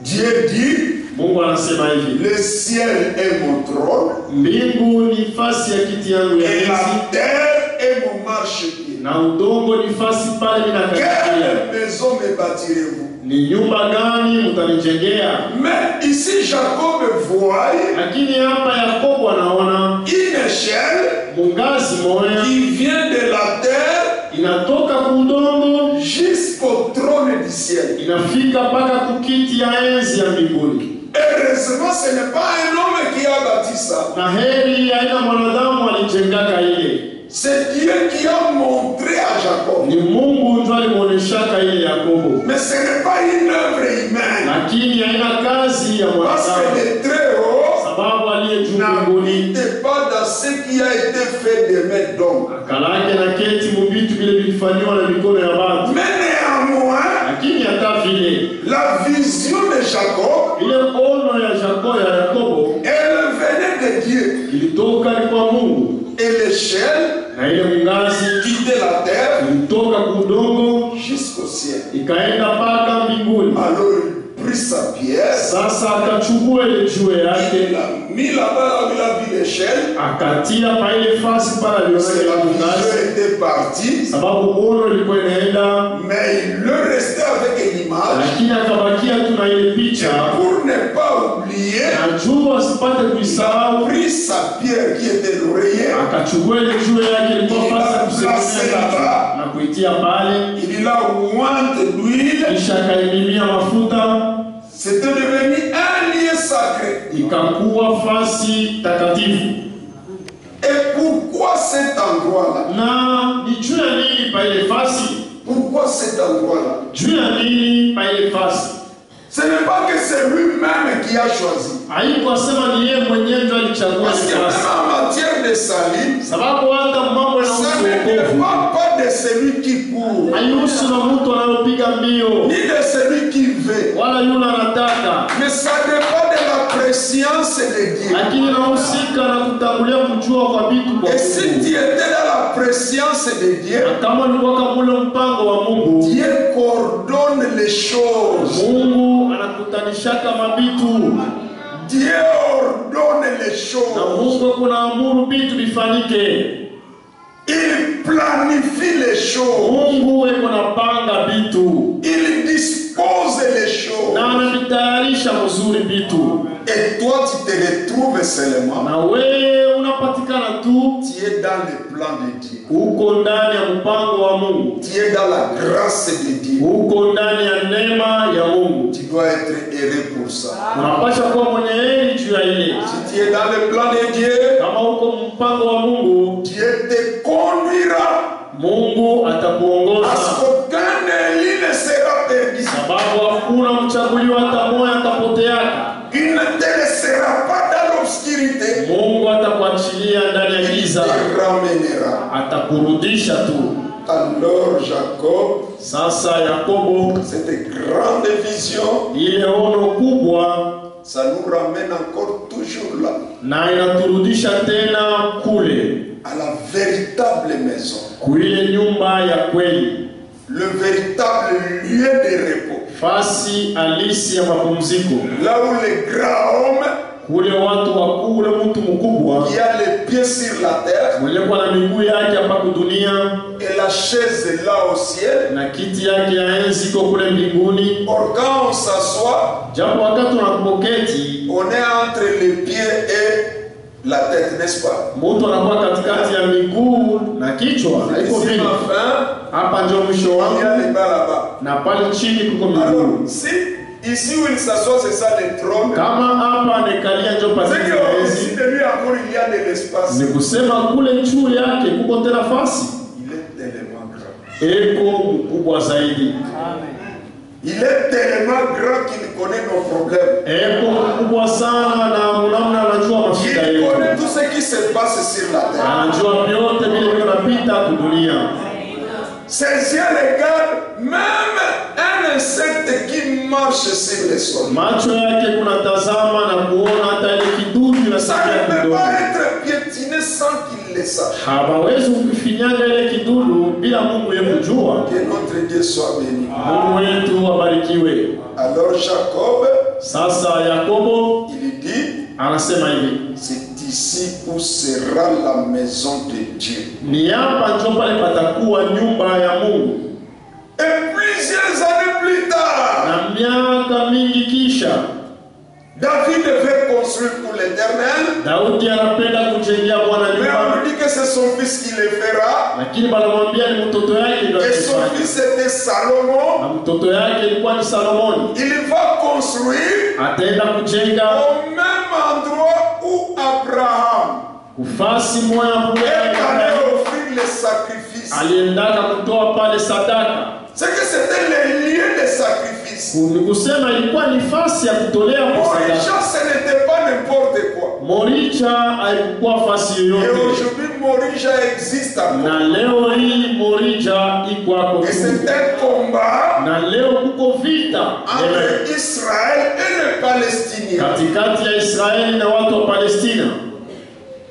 Dieu dit, Mungu anasema hivi, le ciel est mon trône, mbingu ni fasi ya kiti yangu ya et la enzi, terre est mon marchepied. Na udongo ni fasi pale ninakatikia. Quelle maison me bâtirez-vous? Ni nyumba gani mtanijengea? Mais ici Jacob voit, lakini hapa Yakobo anaona une échelle mungazi moya qui vient de la terre inatoka ku udongo jusqu'au trône du ciel. Inafika mpaka kukiti ya enzi ya mbinguni. Heureusement, ce n'est pas un homme qui a bâti ça. Na heri haina mwanadamu alijengaka ile. C'est Dieu qui a montré à Jacob. Ni Mungu ndiye alimuonyeshaka ile Yakobo. Mais ce n'est pas une œuvre humaine. Lakini haina kazi ya Parce mwanadamu. que le Très-Haut Sababu aliye juu mbinguni n'habite pas dans ce qui a été fait de main d'homme. Akalake na keti mubitu vile vilifanywa na mikono ya watu. Mais néanmoins, lakini hata vile la vision de Jacob, ile ono ya Jacob ya Yakobo, elle venait de Dieu. Ilitoka ni kwa Mungu. Et l'échelle na ile mungazi quittait la terre ilitoka ku udongo jusqu'au ciel. Ikaenda mpaka mbinguni. Alors il prit sa pierre, Sasa akachukua ile jiwe yake, il l'a mis là-bas, là où il a vu l'échelle. Akatia pa ile fasi pale C'est aliona la ile mungazi, vision était partie, sababu ono ilikuwa inaenda, mais il le restait avec une image. Lakini akabakia tu na ile picha. Pour ne pas oublier, na juu asipate kuisahau, il prit sa pierre qui était l'oreiller, akachukua ile jiwe yake ilikuwa fasi ya kusemea là-bas. Na kuitia pale, Il l'a ointe d'huile. Kisha akaimimia mafuta. C'était devenu un lieu sacré. Ikakuwa fasi takatifu. Et pourquoi cet endroit-là? Na ni juu ya nini pa ile fasi? Pourquoi cet endroit-là? Juu ya nini pa ile fasi? Ce n'est pas que c'est lui-même qui a choisi. Haikuwa sema ni yeye mwenyewe ndiye alichagua Parce que ile même fasi. en matière de salut, Sababu hata mambo ya ça ne wokovu dépend pas de celui qui court, haihusu na mtu anayopiga mbio ni de celui qui veut. Wala yule anataka, Mais ça dépend de la préscience de Dieu. Lakini inahusika na kutangulia kujua kwa vitu kwa Et si Mungu. tu étais dans la préscience de Dieu, Na kama ulikuwa mule mpango wa Mungu, Dieu coordonne les choses. Mungu anakutanishaka mabitu. Dieu ordonne les Na choses. Mungu kunaamuru vitu vifanyike. Il planifie les choses. Mungu eko napanga vitu. Il dispose les choses. Na anavitayarisha mzuri vitu. Et toi, tu te retrouves seulement. Na wewe unapatikana tu. Tu es dans le plan de Dieu. Uko ndani ya mpango wa Mungu. Tu es dans la grâce de Dieu. Uko ndani ya neema ya Mungu. Tu dois être heureux pour ça. Unapaswa kuwa mwenye heri juu ya ile. Si tu es dans le plan de Dieu, kama uko mpango wa Mungu, Dieu te conduira. Mungu atakuongoza. Parce qu'aucun élu ne sera perdu. Sababu hakuna mchaguliwa hata mmoja atapoteaka. Il ne te laissera pas dans l'obscurité. Mungu atakuachilia ndani ya giza. Il te ramènera. Atakurudisha tu. Alors Jacob, sasa Yakobo, cette grande vision, ile ono kubwa, ça nous ramène encore toujours là, na inaturudisha tena kule, à la véritable maison, kuile nyumba ya kweli, le véritable lieu de repos, fasi halisi ya mapumziko, là où le grand homme kule watu wakuu, ule mtu mkubwa qui a les pieds sur la terre mwenye kuwa na miguu yake hapa kudunia et la chaise là au ciel. Na kiti yake ya enzi iko kule mbinguni. Or quand on s'assoit, japo wakati unapoketi, on est entre les pieds et la tête, n'est-ce pas? Mtu anakuwa katikati ya miguu na kichwa. Haiko Ici, vile. ma fin, Hapa ndio mwisho il y a wangu. les bas là-bas. Na pale chini kuko miguu. Alors, si Ici où il s'assoit, c'est ça le trône. Kama hapa anekalia njo C'est pasiti qu'au-dessus de lui encore il y a de l'espace. Ni kusema kule juu yake kuko tena fasi. Il est tellement grand. Eko mkubwa zaidi. Amen. Il est tellement grand qu'il connaît nos problèmes. Eko mkubwa sana na namna anajua mashida Il yetu. connaît tout ce qui se passe sur la terre. Anajua vyote vile vinapita kudunia. Ses yeux regardent même un insecte qui marche sur le sol. Macho yake kunatazama na kuona hata ile kidudu na Ça ne peut pas être piétiné sans qu'il le sache. Hawawezi kufinyaga ile kidudu bila Mungu yeye kujua. Que notre Dieu soit béni. Mungu wetu abarikiwe. Alors Jacob, sasa Yakobo, il dit, anasema hivi, c'est ici où sera la maison de Dieu. Ni hapa njo pale patakuwa nyumba ya Mungu. Et plusieurs années plus tard, na miaka mingi kisha, David devait construire pour l'Éternel. Daudi anapenda kujengea Bwana nyumba. Mais on lui dit que c'est son fils qui le fera. Lakini banamwambia ni mtoto yake ndiye Et son fils était Salomon. Na mtoto yake ilikuwa ni Salomoni. Il va construire ataenda kujenga au même endroit où Abraham kufasi moya kule est allé offrir les sacrifices. Aliendaka kutoa pale sadaka. C'est que c'était le lieu de sacrifice. Ni kusema ilikuwa ni fasi ya kutolea sadaka. Morija, ce n'était pas n'importe quoi. Morija haikuwa fasi yoyote. Et aujourd'hui Morija existe encore. Na leo hii Morija iko hapo. Et c'est un combat. Na leo kuko vita entre Israël et les Palestiniens. Katikati ya Israeli na watu wa Palestina.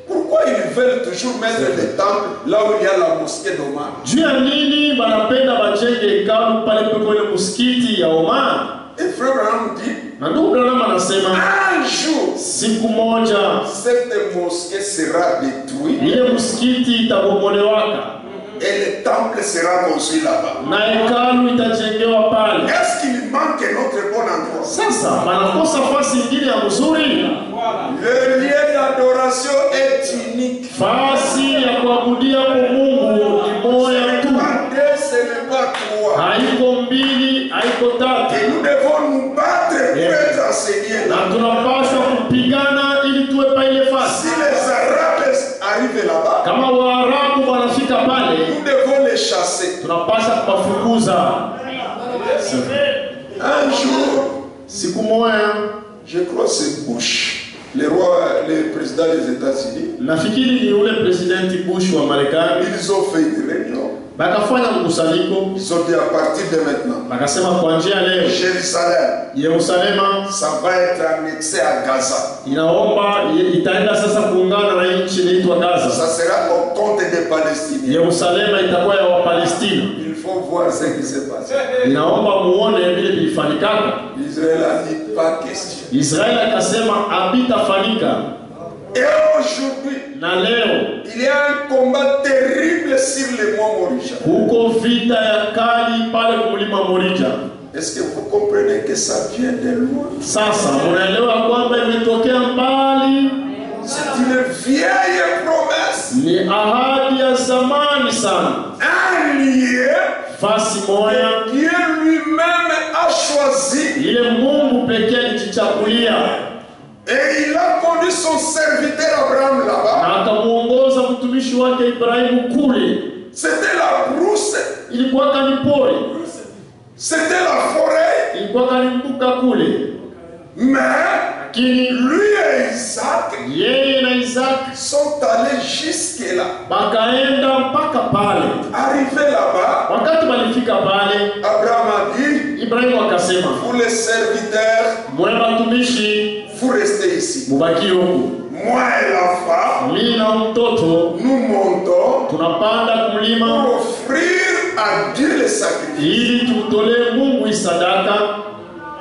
Pourquoi ils veulent toujours mettre le temple là où il y a la mosquée d'Omar? Juu ya nini wanapenda bajenge hekalu pale pepo ile msikiti ya Omar? Et frère Branham dit, na ndugu Branham anasema, un jour, siku moja, cette mosquée sera détruite. Ile msikiti itabomolewaka. Et le temple sera construit là-bas. Na hekalu itajengewa pale. Est-ce qu'il manque notre bon endroit? Sasa wanakosa fasi nyingine ya mzuri. Le lieu d'adoration est unique. Fasi ya kuabudia Mungu ni moja tu. Ce n'est pas deux, ce n'est pas trois. Haiko mbili, haiko tatu. Et nous devons nous battre pour être enseignés. Na tunapaswa kupigana ili tuwe pa ile fasi. Si les Arabes arrivent là-bas, kama Waarabu wanafika pale, nous devons les chasser. Tunapaswa kuwafukuza. Un jour, siku moja, je crois c'est Bush, le roi, le président des États-Unis. Nafikiri ni ule presidenti Bush wa Marekani. Ils ont fait une réunion. Bakafanya mkusanyiko. Ils ont dit à partir de maintenant, bakasema kuanzia leo, Jérusalem, Yerusalema, ça va être annexé à Gaza. Inaomba itaenda sasa kuungana na nchi inaitwa Gaza. Ça sera au compte des Palestiniens. Yerusalema itakuwa ya Wapalestina. Il faut voir ce qui s'est passé. Inaomba muone vile vilifanyikaka. Israël a dit pas question. Israel akasema habitafanyika. Et aujourd'hui, na leo, il y a un combat terrible sur le mont Morija. Huko vita ya kali pale mlima Morija. Est-ce que vous comprenez que ça vient de loin? Sasa unaelewa kwamba imetokea mbali? C'est une vieille promesse. Ni ahadi ya zamani sana. Un lieu fasi moja Dieu lui-même a choisi. Ile Mungu pekee alijichagulia. Et il a conduit son serviteur Abraham là-bas. Na akamuongoza mtumishi wake Ibrahimu kule. C'était la brousse. Ilikuwa kani pori. C'était la forêt. Ilikuwa kani mbuka kule. Mais lakini lui et Isaac, yeye na Isaac sont allés jusque là. Bakaenda mpaka pale. Arrivé là-bas, wakati walifika pale, Abraham a dit, Ibrahimu akasema, vous les serviteurs, mwe watumishi, vous restez ici. Mubaki huku. Moi et l'enfant, mimi na mtoto, nous montons, tunapanda mlima pour offrir à Dieu le sacrifice. Ili tumtolee Mungu sadaka.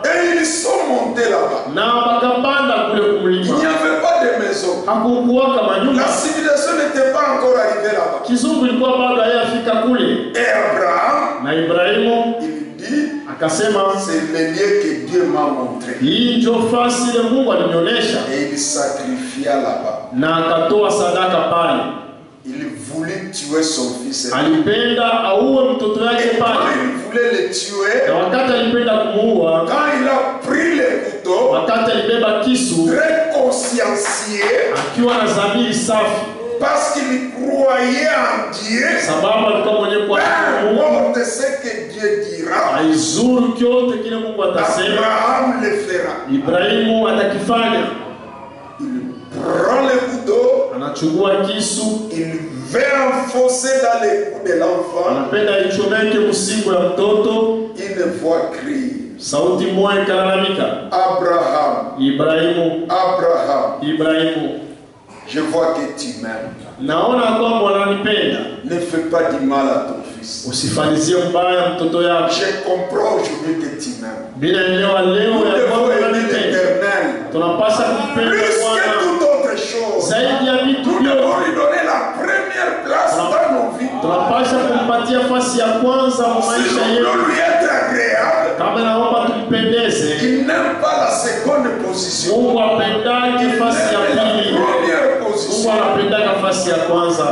Et ils sont montés là-bas. Na bakapanda kule kumlima. Il n'y avait pas de maison. Hakukuwa kama nyumba. La civilisation n'était pas encore arrivée là-bas. Kizungu ilikuwa bado haijafika kule. Et Abraham, na Ibrahimu, il dit, akasema, c'est le lieu que Dieu m'a montré. Hii ndio fasi ile Mungu alinionyesha. Et il sacrifia là-bas. Na akatoa sadaka pale. Il voulut tuer son fils. Alipenda auwe mtoto yake Et pale. quand il voulait le tuer, Na wakati alipenda kumuua, quand il a pris le couteau, wakati alibeba kisu très consciencieux, akiwa na dhamiri safi, parce qu'il croyait en Dieu, sababu alikuwa mwenye peu kuamini Mungu, importe ce que Dieu dira, aizuru kyote kile Mungu atasema, Abraham le fera. Ibrahimu atakifanya. Il prend le couteau, Anachukua kisu, il va enfoncer dans le cou de l'enfant, anapenda ichomeke msingo ya mtoto. une voix crie: Sauti moja ikalalamika, Abraham, Ibrahimu, Abraham, Ibrahimu, je vois que tu m'aimes. naona kwamba unanipenda, Ne fais pas du mal à ton fils. usifanyizie mbaya mtoto yako. Je comprends aujourd'hui que tu m'aimes. Mimi naelewa leo Nous ya devons kwamba aimer unanipenda. l'Éternel Tunapasa kumpenda plus que Bwana toute autre chose. zaidi ya vitu Nous devons vyote. lui donner la première place dans nos vies. Tunapasha kumpatia fasi ya kwanza mu Si maisha nous yetu. voulons lui être agréable, Kama naomba tumpendeze il n'aime pas la seconde position. Mungu, apendake Il fasi ya aime la pili. première Mungu position. anapendaka fasi ya kwanza.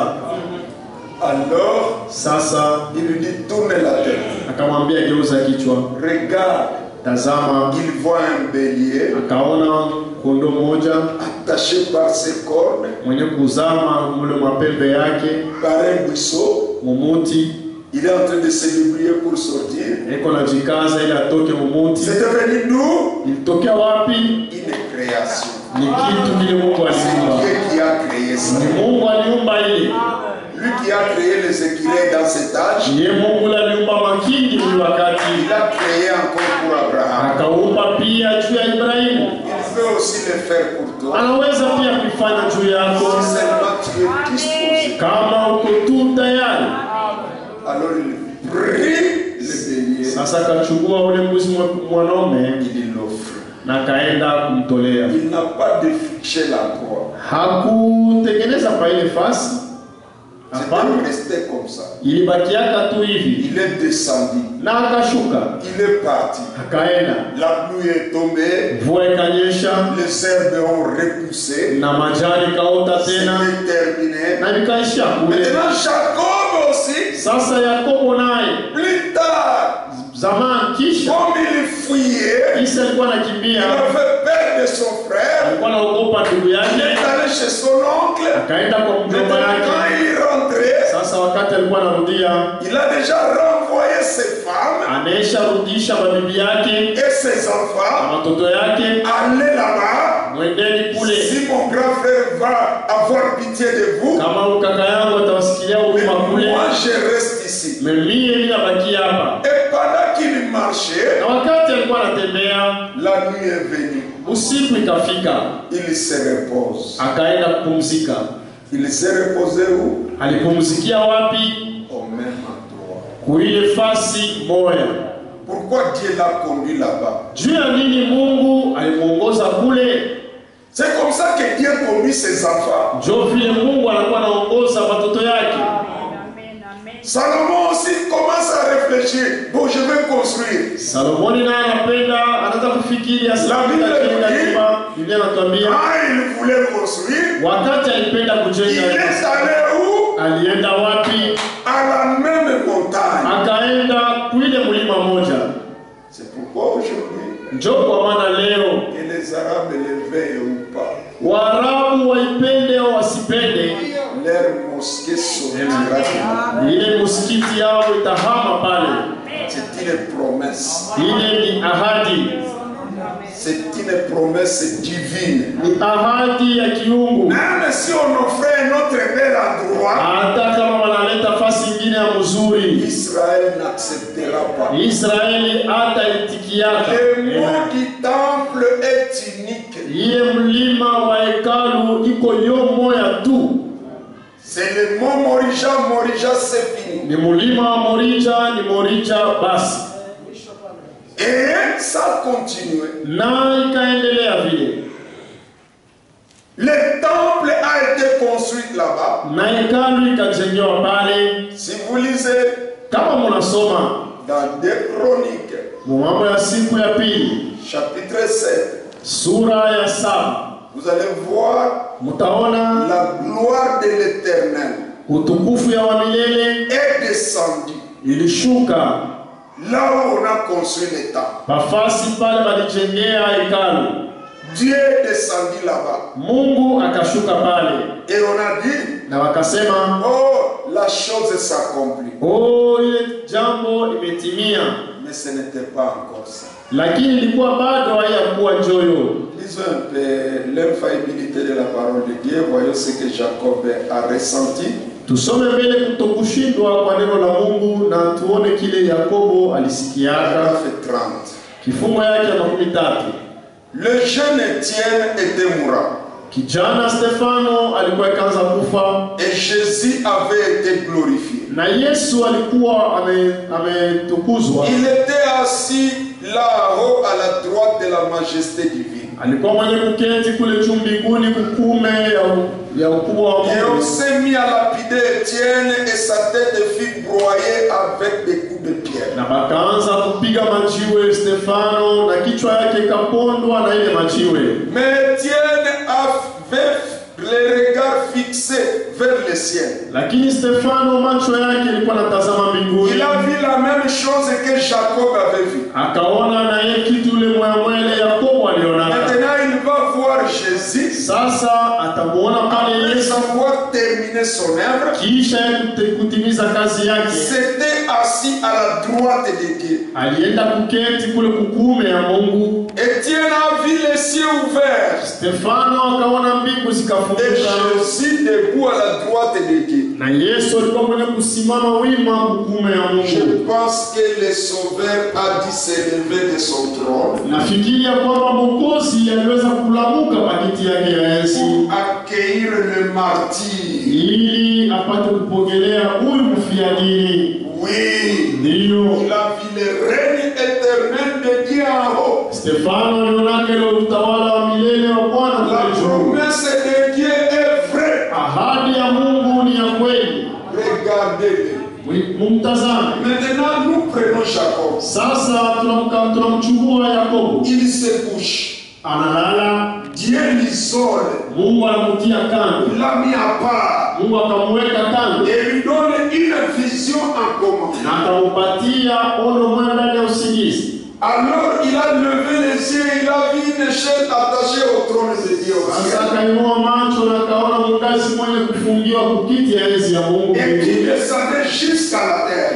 Alors, Sasa il lui dit: tourne la tête. akamwambia, geuza kichwa, Regarde, tazama. il voit un bélier Akaona kondoo moja attaché par ses cornes, mwenye kuzama mule mapembe yake par un buisson. mumuti, Il est en train de se débrouiller pour sortir. eko najikaza ili atoke mumuti. C'est devenu d'où? Ilitokea wapi? Une création. Ni kitu kile Mungu C'est aliumba. Dieu qui a créé ça. Ni Mungu aliumba ile. Lui qui a créé les écureuils dans cet âge, Ye Mungu aliumba makindi ule wakati, il a créé encore pour Abraham. akaumba pia juu ya Ibrahimu. Il veut aussi le faire pour toi. Anaweza pia kuifanya juu yako Si seulement tu es disposé. kama uko tu tayari. Alors il prit le bélier, Sasa akachukua ule mbuzi mwanaume il l'offre. na akaenda kumtolea. Il n'a pas défriché la croix. Hakutengeneza pa ile fasi, hapana, C'était resté comme ça. ilibakiaka tu hivi, Il est descendu. na akashuka Il est parti. akaenda. La pluie est tombée. Mvua ikanyesha Les herbes ont repoussé. na majani kaota tena C'était terminé. na vikaisha kule. Maintenant, Jacob aussi, Sasa Yakobo naye plus tard, zamani, kisha comme il fuyait, kisha alikuwa il anakimbia, avait peur de son frère. alikuwa anaogopa ndugu Il yake, est allé chez son oncle. akaenda kwa mjomba Maintenant, yake. quand il rentrait, Sasa wakati alikuwa anarudia, il a déjà renvoyé ses femmes ameisha rudisha mabibi yake et ses na enfants. watoto yake, Allez là-bas. mwendeni kule, Si mon grand frère va avoir pitié de vous, kama kaka yangu atawasikilia mais huruma kule, moi je reste ici. mimi ninabakia hapa. Et pendant qu'il marchait, Na wakati alikuwa anatembea, la nuit est venue. usiku ikafika, Il se repose. akaenda kupumzika. Il s'est reposé où? Alipumzikia wapi? Au même endroit. Kuile fasi moya. Pourquoi Dieu l'a conduit là-bas? Juu ya nini Mungu alimuongoza kule? C'est comme ça que Dieu conduit ses enfants. Njo vile Mungu anakuwa anaongoza watoto yake. Salomon aussi commence à réfléchir. Bon, je vais construire. Salomoni naye anapenda, anaanza kufikiri La Biblia asitajenga inatuambia- nyumba. Biblia inatuambia Quand il voulait construire, wakati alipenda il kujenga est allé où? alienda wapi? À la même montagne. Akaenda kuile mlima moja. C'est pourquoi aujourd'hui, Njo kwa maana leo que les Arabes le veuillent ou pas, Waarabu waipende au wasipende, leur mosquée sortira de là. ile msikiti yao itahama pale. C'est une promesse. Ile ni ahadi, C'est une promesse divine. ni ahadi ya kiungu. Même si on offrait un autre bel endroit, Hata kama wanaleta fasi ingine ya mzuri, Israël n'acceptera pas. Israeli hata itikiaka. Le mont du temple est unique. Ile mlima wa hekalu iko yo moya tu, C'est le mont Morija. Morija, c'est fini. ni mlima wa Morija, ni Morija basi, Et ça continue. na ikaendelea vile, Le temple a été construit là-bas. na hekalu ikajengewa pale. Si vous lisez Kama munasoma dans 2 Chroniques, mambo ya siku ya pili chapitre 7, sura ya 7, vous allez voir mutaona la gloire de l'Éternel utukufu ya wa milele est descendue. ilishuka. Là où on a construit le temple. Pafasi pale balijengea hekalu. Dieu est descendu là-bas. Mungu akashuka pale. Et on a dit, na wakasema, oh, la chose s'accomplit. Oh, ile jambo imetimia. Mais ce n'était pas encore ça. Lakini ilikuwa bado hayakuwa njoyo. Lisons un peu l'infaillibilité de la parole de Dieu. Voyons ce que Jacob a ressenti. Tusome mbele kutokushindwa kwa neno la Mungu na tuone kile Yakobo alisikiaka. Paragraphe 30. Kifungo yake ya 30. Le jeune Étienne était mourant. Kijana Stefano alikuwa akaanza kufa. Et Jésus avait été glorifié. Na Yesu alikuwa ametukuzwa. Il était assis là-haut à la droite de la majesté divine. Alikuwa mwenye kuketi kule juu mbinguni kukume ya ukubwa wa Mungu. Et on s'est mis à lapider Étienne et sa tête fut broyée avec des coups de pierre. Na bakaanza kupiga majiwe Stefano na kichwa yake ikapondwa na ile majiwe. Mais Étienne avait les regards fixés vers le ciel. Lakini Stefano macho yake ilikuwa yanatazama mbinguni. Il a vu la même chose que Jacob avait vu. Akaona na yeye kitu ile mwele Yakobo aliona. Maintenant il va voir Jésus. Sasa atamuona pale Yesu avoir terminé son œuvre. Kisha kutimiza kazi yake. C'était assis à la droite de Dieu. Alienda kuketi kule kukume ya Mungu. Étienne a vu les cieux ouverts. Stefano akaona mbingu zikafunguka. Et Jésus debout à la droite de Dieu. Na Yesu alikuwa mwenye kusimama wima kukume ya Mungu. Je pense que le Sauveur a dû s'élever de son trône. Nafikiria kwamba Mwokozi aliweza kulamuka pakiti yake ya enzi. Pour accueillir le martyr. Ili apate kupokelea huyu mfiadini. Oui. Ndiyo. Il a vu le règne éternel de Dieu en haut. Stefano alionaka ile utawala wa milele wa Bwana. La promesse de Dieu est vraie. Ahadi ya Mungu ni ya kweli. Regardez-le. Mumtazame. Maintenant nous prenons Jacob. Sasa tunamchukua Yakobo. Il se couche. Analala. Dieu l'isole. Mungu anamtia kando. Il l'a mis à part. Mungu akamweka kando. Et lui donne une vision en commun. Na akampatia ono moja ndani ya usingizi. Alors il a levé les yeux, il a vu une échelle attachée au trône de Dieu. Et qui descendait jusqu'à la terre.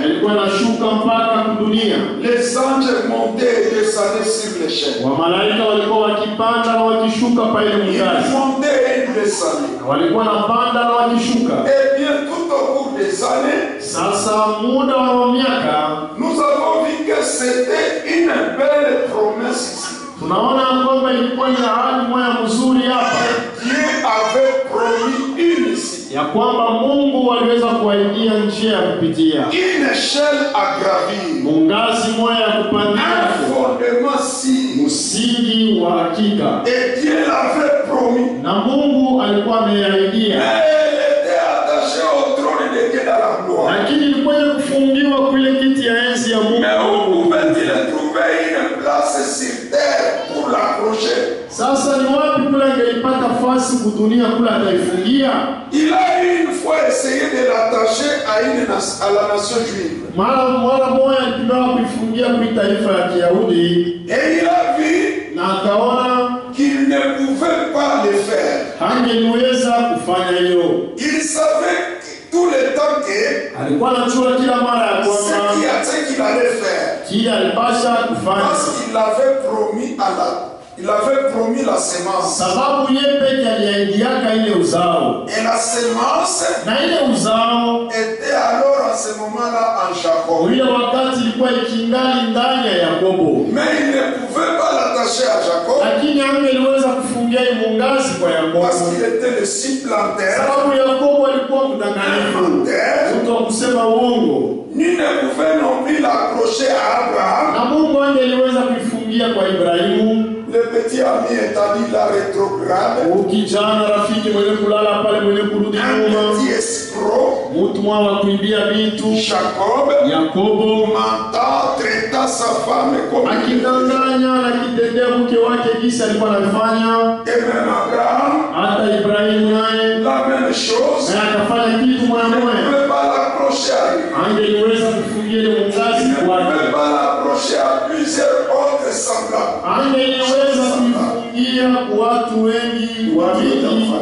Les anges montaient et descendaient sur l'échelle. Ils montaient et descendaient. Et bien tout au cours des années, nous avons vu que c'était une belle promesse ici. Dieu avait promis une ici. Une échelle à gravir. Un fondement sûr. Et Dieu l'avait promis. Mais elle était attachée au trône de Dieu dans la gloire. Mais où pouvait-il trouver une place sur terre pour l'accrocher? Il a une fois essayé de l'attacher à la nation juive. Et il a vu qu'il ne pouvait pas le faire. Il savait tout le temps que ce qu'il allait faire. Parce qu'il avait promis à la Il avait promis la semence. Et la semence était alors à ce moment-là en Jacob. Mais il ne pouvait pas l'attacher à Jacob. Parce qu'il était le supplanteur. Ni ne pouvait non plus l'accrocher à Abraham. Le petit ami est allé la rétrograde. Un petit escroc. Jacob mentant, traita sa femme comme il. Et même Abraham, la même chose. Il ne pouvait pas l'accrocher à lui. Il ne pouvait pas l'accrocher Kuifungia kwa watu wengi wa mingi,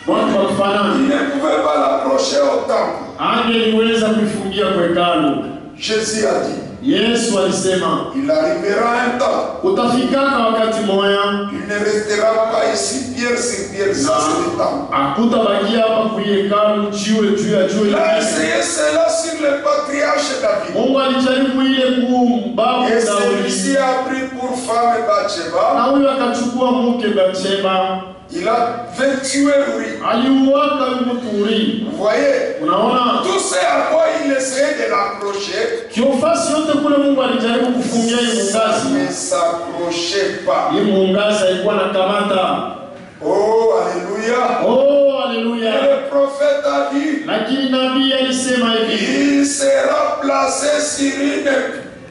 watu wa kufanana. Il ne pouvait pas l'accrocher au temple. Angeliweza kuifungia kwa hekalu. Jésus a dit, Yesu alisema, il arrivera un temps, utafikaka wakati moya il ne restera pas ici pierre sur pierre, ça c'est le temple. Hakutabakia hapa kwa hekalu jiwe juu ya jiwe. Il a essayé cela sur le patriarche David. Mungu alijaribu ile kumbabu Et Daudi. celui-ci a pris pour femme Bathsheba. Na huyo akachukua mke Bathsheba. Il avait tué Uri. Aliuaka mtu Uri. Vous voyez? Unaona? Tout ce à quoi il essayait de l'accrocher, Kiofasi yote kule Mungu alijaribu kufungia hii mungazi. ne s'accrochait pas. Hii mungazi haikuwa na kamata. Oh, alléluia. Oh, alléluia. Et le prophète a dit, Lakini nabii alisema hivi, il sera placé sur une,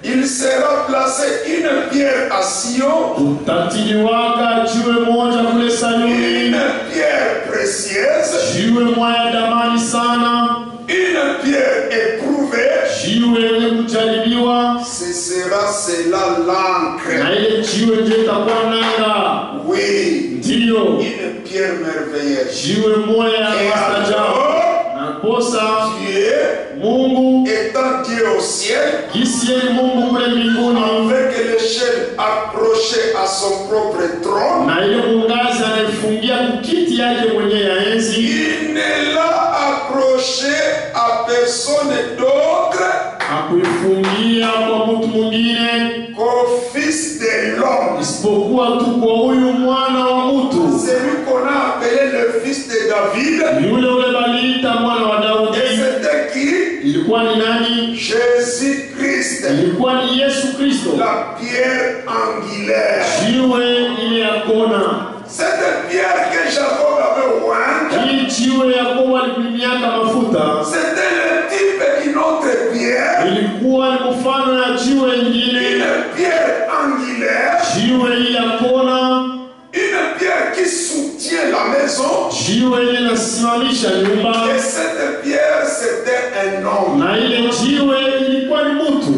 il sera placé une pierre à Sion, utatiliwaka jiwe moja kule Sayuni, une pierre précieuse, jiwe moja damani sana, une pierre éprouvée, jiwe yenye kujaribiwa, ce sera cela l'ancre. Na ile jiwe ndio itakuwa nanga. Oui, Ndiyo, une pierre merveilleuse. jiwe moja ya Et maajabu. alors, Na kosa Dieu, Mungu étant Dieu au ciel, gisi yeye Mungu kule mbinguni, avec l'échelle accrochée à son propre trône, na ile mungazi anaifungia kukiti yake mwenyewe ya enzi, il ne l'a accroché à personne d'autre hakuifungia kwa mtu mwingine qu'au Fils de l'homme, isipokuwa tu kwa huyu mwana wa mtu, celui qu'on a appelé le fils de David. Yule ule baliita mwana wa Daudi. Et c'était qui? Ilikuwa ni nani? Jésus-Christ, Ilikuwa ni Yesu Kristo, la pierre angulaire. jiwe ile ya kona. Cette pierre que Jacob avait ointe, Hii jiwe Yakobo alipimiaka mafuta c'était le type d'une autre pierre, ilikuwa ni mfano ya jiwe ingine, une pierre angulaire, jiwe hii ya kona, une pierre qui soutient la maison. jiwe ile inasimamisha nyumba. Et cette pierre, c'était un homme. Na ile jiwe ilikuwa ni mtu,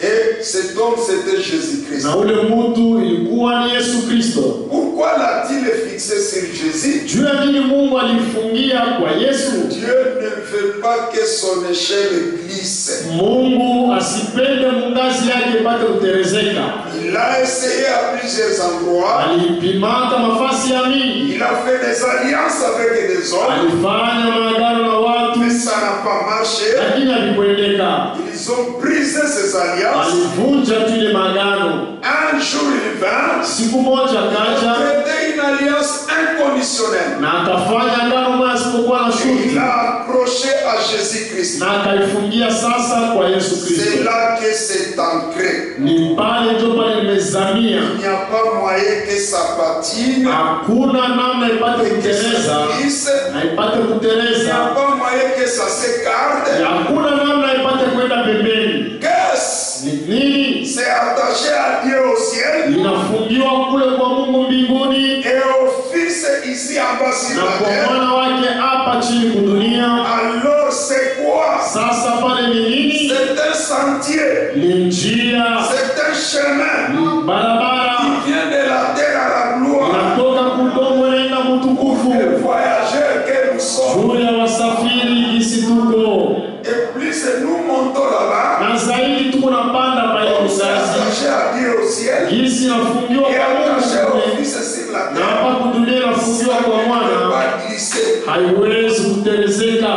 Et cet homme, c'était Jésus-Christ. na ule mtu ilikuwa ni Yesu Kristo. Pourquoi l'a-t-il fixé sur Jésus? Juu ya nini Mungu alifungia kwa Yesu? Dieu ne veut pas que son échelle glisse. Mungu asipende mungazi yake ipate kuterezeka. Il a essayé à plusieurs endroits. Alipimaka mafasi ya mingi, Il a fait des alliances avec des hommes. alifanya maagano na watu, Mais ça n'a pas marché. lakini havikuendeka. Ils ont brisé ces alliances. Alivunja tu ile maagano. Un jour, il vint Siku moja akaja traiter une alliance inconditionnelle. na akafanya agano moja asipokuwa na Il shuti, l'a accroché à Jésus-Christ. na akaifungia sasa kwa Yesu C'est Kristo. là que c'est ancré. Ni pale ndio pale limezamia. Il n'y a pas moyen que ça patine, Hakuna namna ipate que ça kuteleza glisse. na ipate Il n'y a kuteleza, pas moyen que ça s'écarte. hakuna namna ipate kwenda pembeni. Qu'est-ce? Ni nini? C'est attaché à Dieu au ciel Linafungiwa kule kwa Mungu mbinguni et au Fils ici en bas sur na la kwa terre. mwana wake hapa chini kudunia. Alors c'est quoi? Sasa pale ni nini? C'est un sentier, Ni njia, c'est un chemin ni barabara qui vient de la terre à la gloire. inatoka kudongo naenda mtukufu, Les voyageurs que nous sommes. juu ya wasafiri gisi tuko Et plus nous montons là-bas, na zaidi tuko napanda pale on s'est uzazi attaché à Dieu au ciel gisi nafungiwa et kwa attaché au Mungu Fils sur la na terre. hapa kudunia inafungiwa Ça kwa ne peut mwana, pas glisser. haiwezi kutelezeka.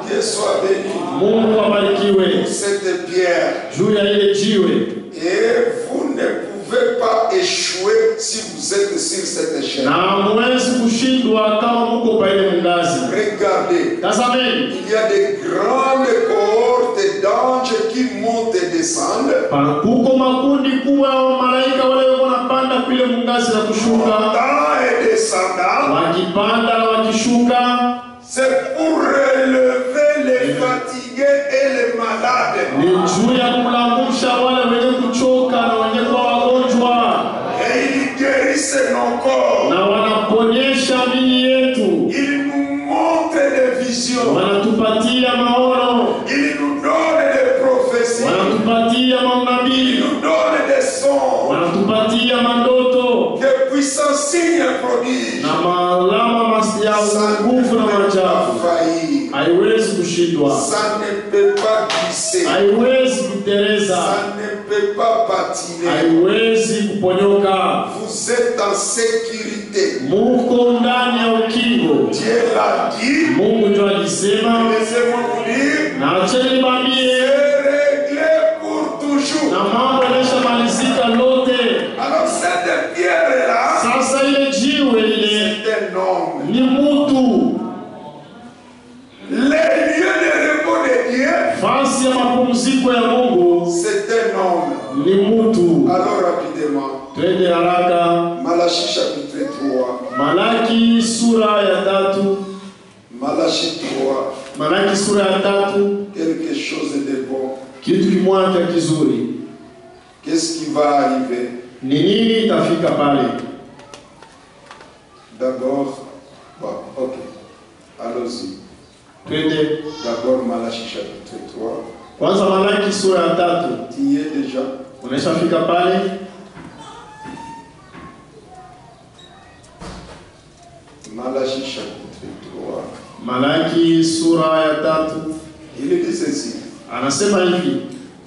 Que Dieu soit béni. Mungu abarikiwe Cette pierre. juu ya ile jiwe. Et vous ne pouvez pas échouer si vous êtes sur cette échelle. Na hamwezi kushindwa kama muko pa ile ngazi. Regardez, Tazameni, il y a des grandes cohortes d'anges qui montent et descendent. kuko makundi kubwa ya malaika wale wako napanda kule mungazi na kushuka, Montant et descendant, wakipanda na wakishuka, c'est pour relever les fatigués et les malades. ni juu ya kulangusha wale wenye kuchoka na wenye kuwa wagonjwa, Et ils guérissent nos corps. na wanaponyesha mili yetu, Ils nous montrent des visions. wanatupatia maono, Ils nous donnent des prophéties. wanatupatia Ils maunabii, nous donnent des sons. wanatupatia mandoto De puissants signes signes et prodiges. Na maalama ya Ça ne nguvu na peut pas maajabu. Faillir. Haiwezi kushindwa. Ça ne peut pas glisser. Haiwezi kutereza. Ça ne peut pas patiner. Haiwezi kuponyoka. Vous êtes en sécurité. Muko ndani ya ukingo. Dieu l'a dit. Mungu ndio alisema. Laissez-moi vous dire, Na acheni niwaambie, c'est réglé pour toujours. na mambo yameshamalizika lote. Alors cette pierre-là, Sasa ile jiwe ile c'est un homme. ni mutu. Les lieux de repos de Dieu, Fasi ya mapumziko ya Mungu c'est un homme. ni mutu. Alors rapidement, Twende haraka. Malachie chapitre 3. Malaki sura ya 3. Malachie 3. Malaki sura ya 3. Quelque chose de bon. Kitu kimoja kizuri. Qu'est-ce qui va arriver? Ni nini itafika pale? D'abord, bon, ok. Allons-y. Twende. D'abord Malachie chapitre 3. Kwanza Malaki sura ya 3. Tu y es déjà? Umeshafika pale? Malachie chapitre 3. Malaki sura ya 3. Il dit ceci. Anasema hivi.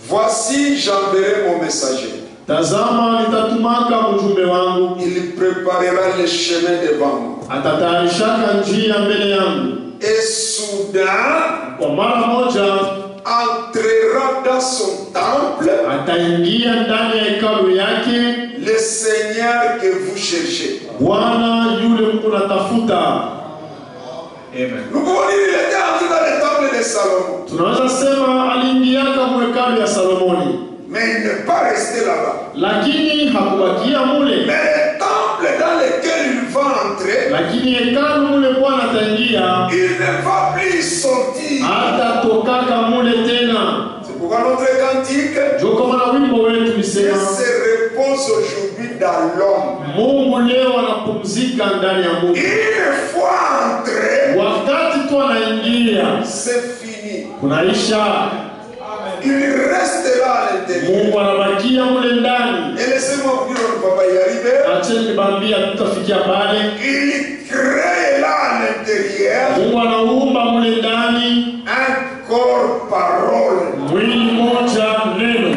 Voici, j'enverrai mon messager. Tazama nitatumaka mjumbe wangu. Il préparera le chemin devant moi. Atatayarishaka njia mbele yangu. Et soudain, kwa mara moja, entrera dans son temple ataingia ndani ya hekalu yake, le Seigneur que vous cherchez. Bwana yule mnatafuta. Amen. Nous pouvons dire qu'il était entré dans le temple de Salomon. Tunaweza sema aliingiaka hekalu ya Salomoni. Mais il n'est pas resté là-bas. Lakini hakubakia mule. Mais le temple dans lequel il va entrer, lakini hekalu mule Bwana ataingia, il ne va plus sortir. Hatatokaka mule tena. C'est pourquoi notre cantique, ndio kwa maana wimbo wetu Dieu ulisema, se repose aujourd'hui dans l'homme. Mungu leo anapumzika ndani ya Mungu. Une fois entré, wakati tu anaingia, c'est fini. Kunaisha. Il reste là à l'intérieur. Mungu anabakia mule ndani. Et laissez-moi vous dire, on ne va pas y arriver. Acheni nibambia tutafikia pale. Il crée là à l'intérieur Mungu anaumba mule ndani un corps parole. Mwili mmoja neno.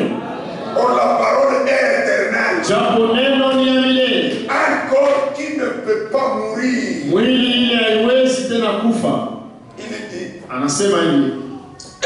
Or la parole est éternelle. Japo neno ni ya milele. Un corps qui ne peut pas mourir. Mwili ile haiwezi tena kufa. Il dit, anasema hivi.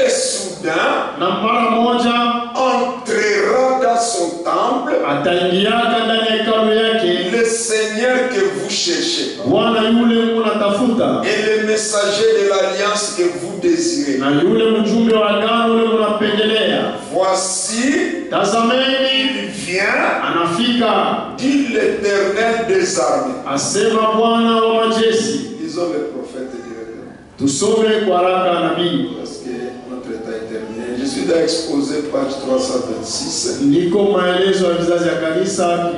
Et soudain, na mara moja, entrera dans son temple ataingiaka ndani ya hekalu yake, le Seigneur que vous cherchez, Bwana yule mnatafuta, et le messager de l'alliance que vous désirez. Na yule mjumbe wa agano yule mnapendelea. Voici, tazameni, il vient, anafika, dit l'Éternel des armées. Asema Bwana wa majeshi. Lisons le prophète directement. Tusome kwa haraka nabii. Parce que notre temps est terminé. Je suis dans exposé page 326. Niko maelezo ya vizazi ya kanisa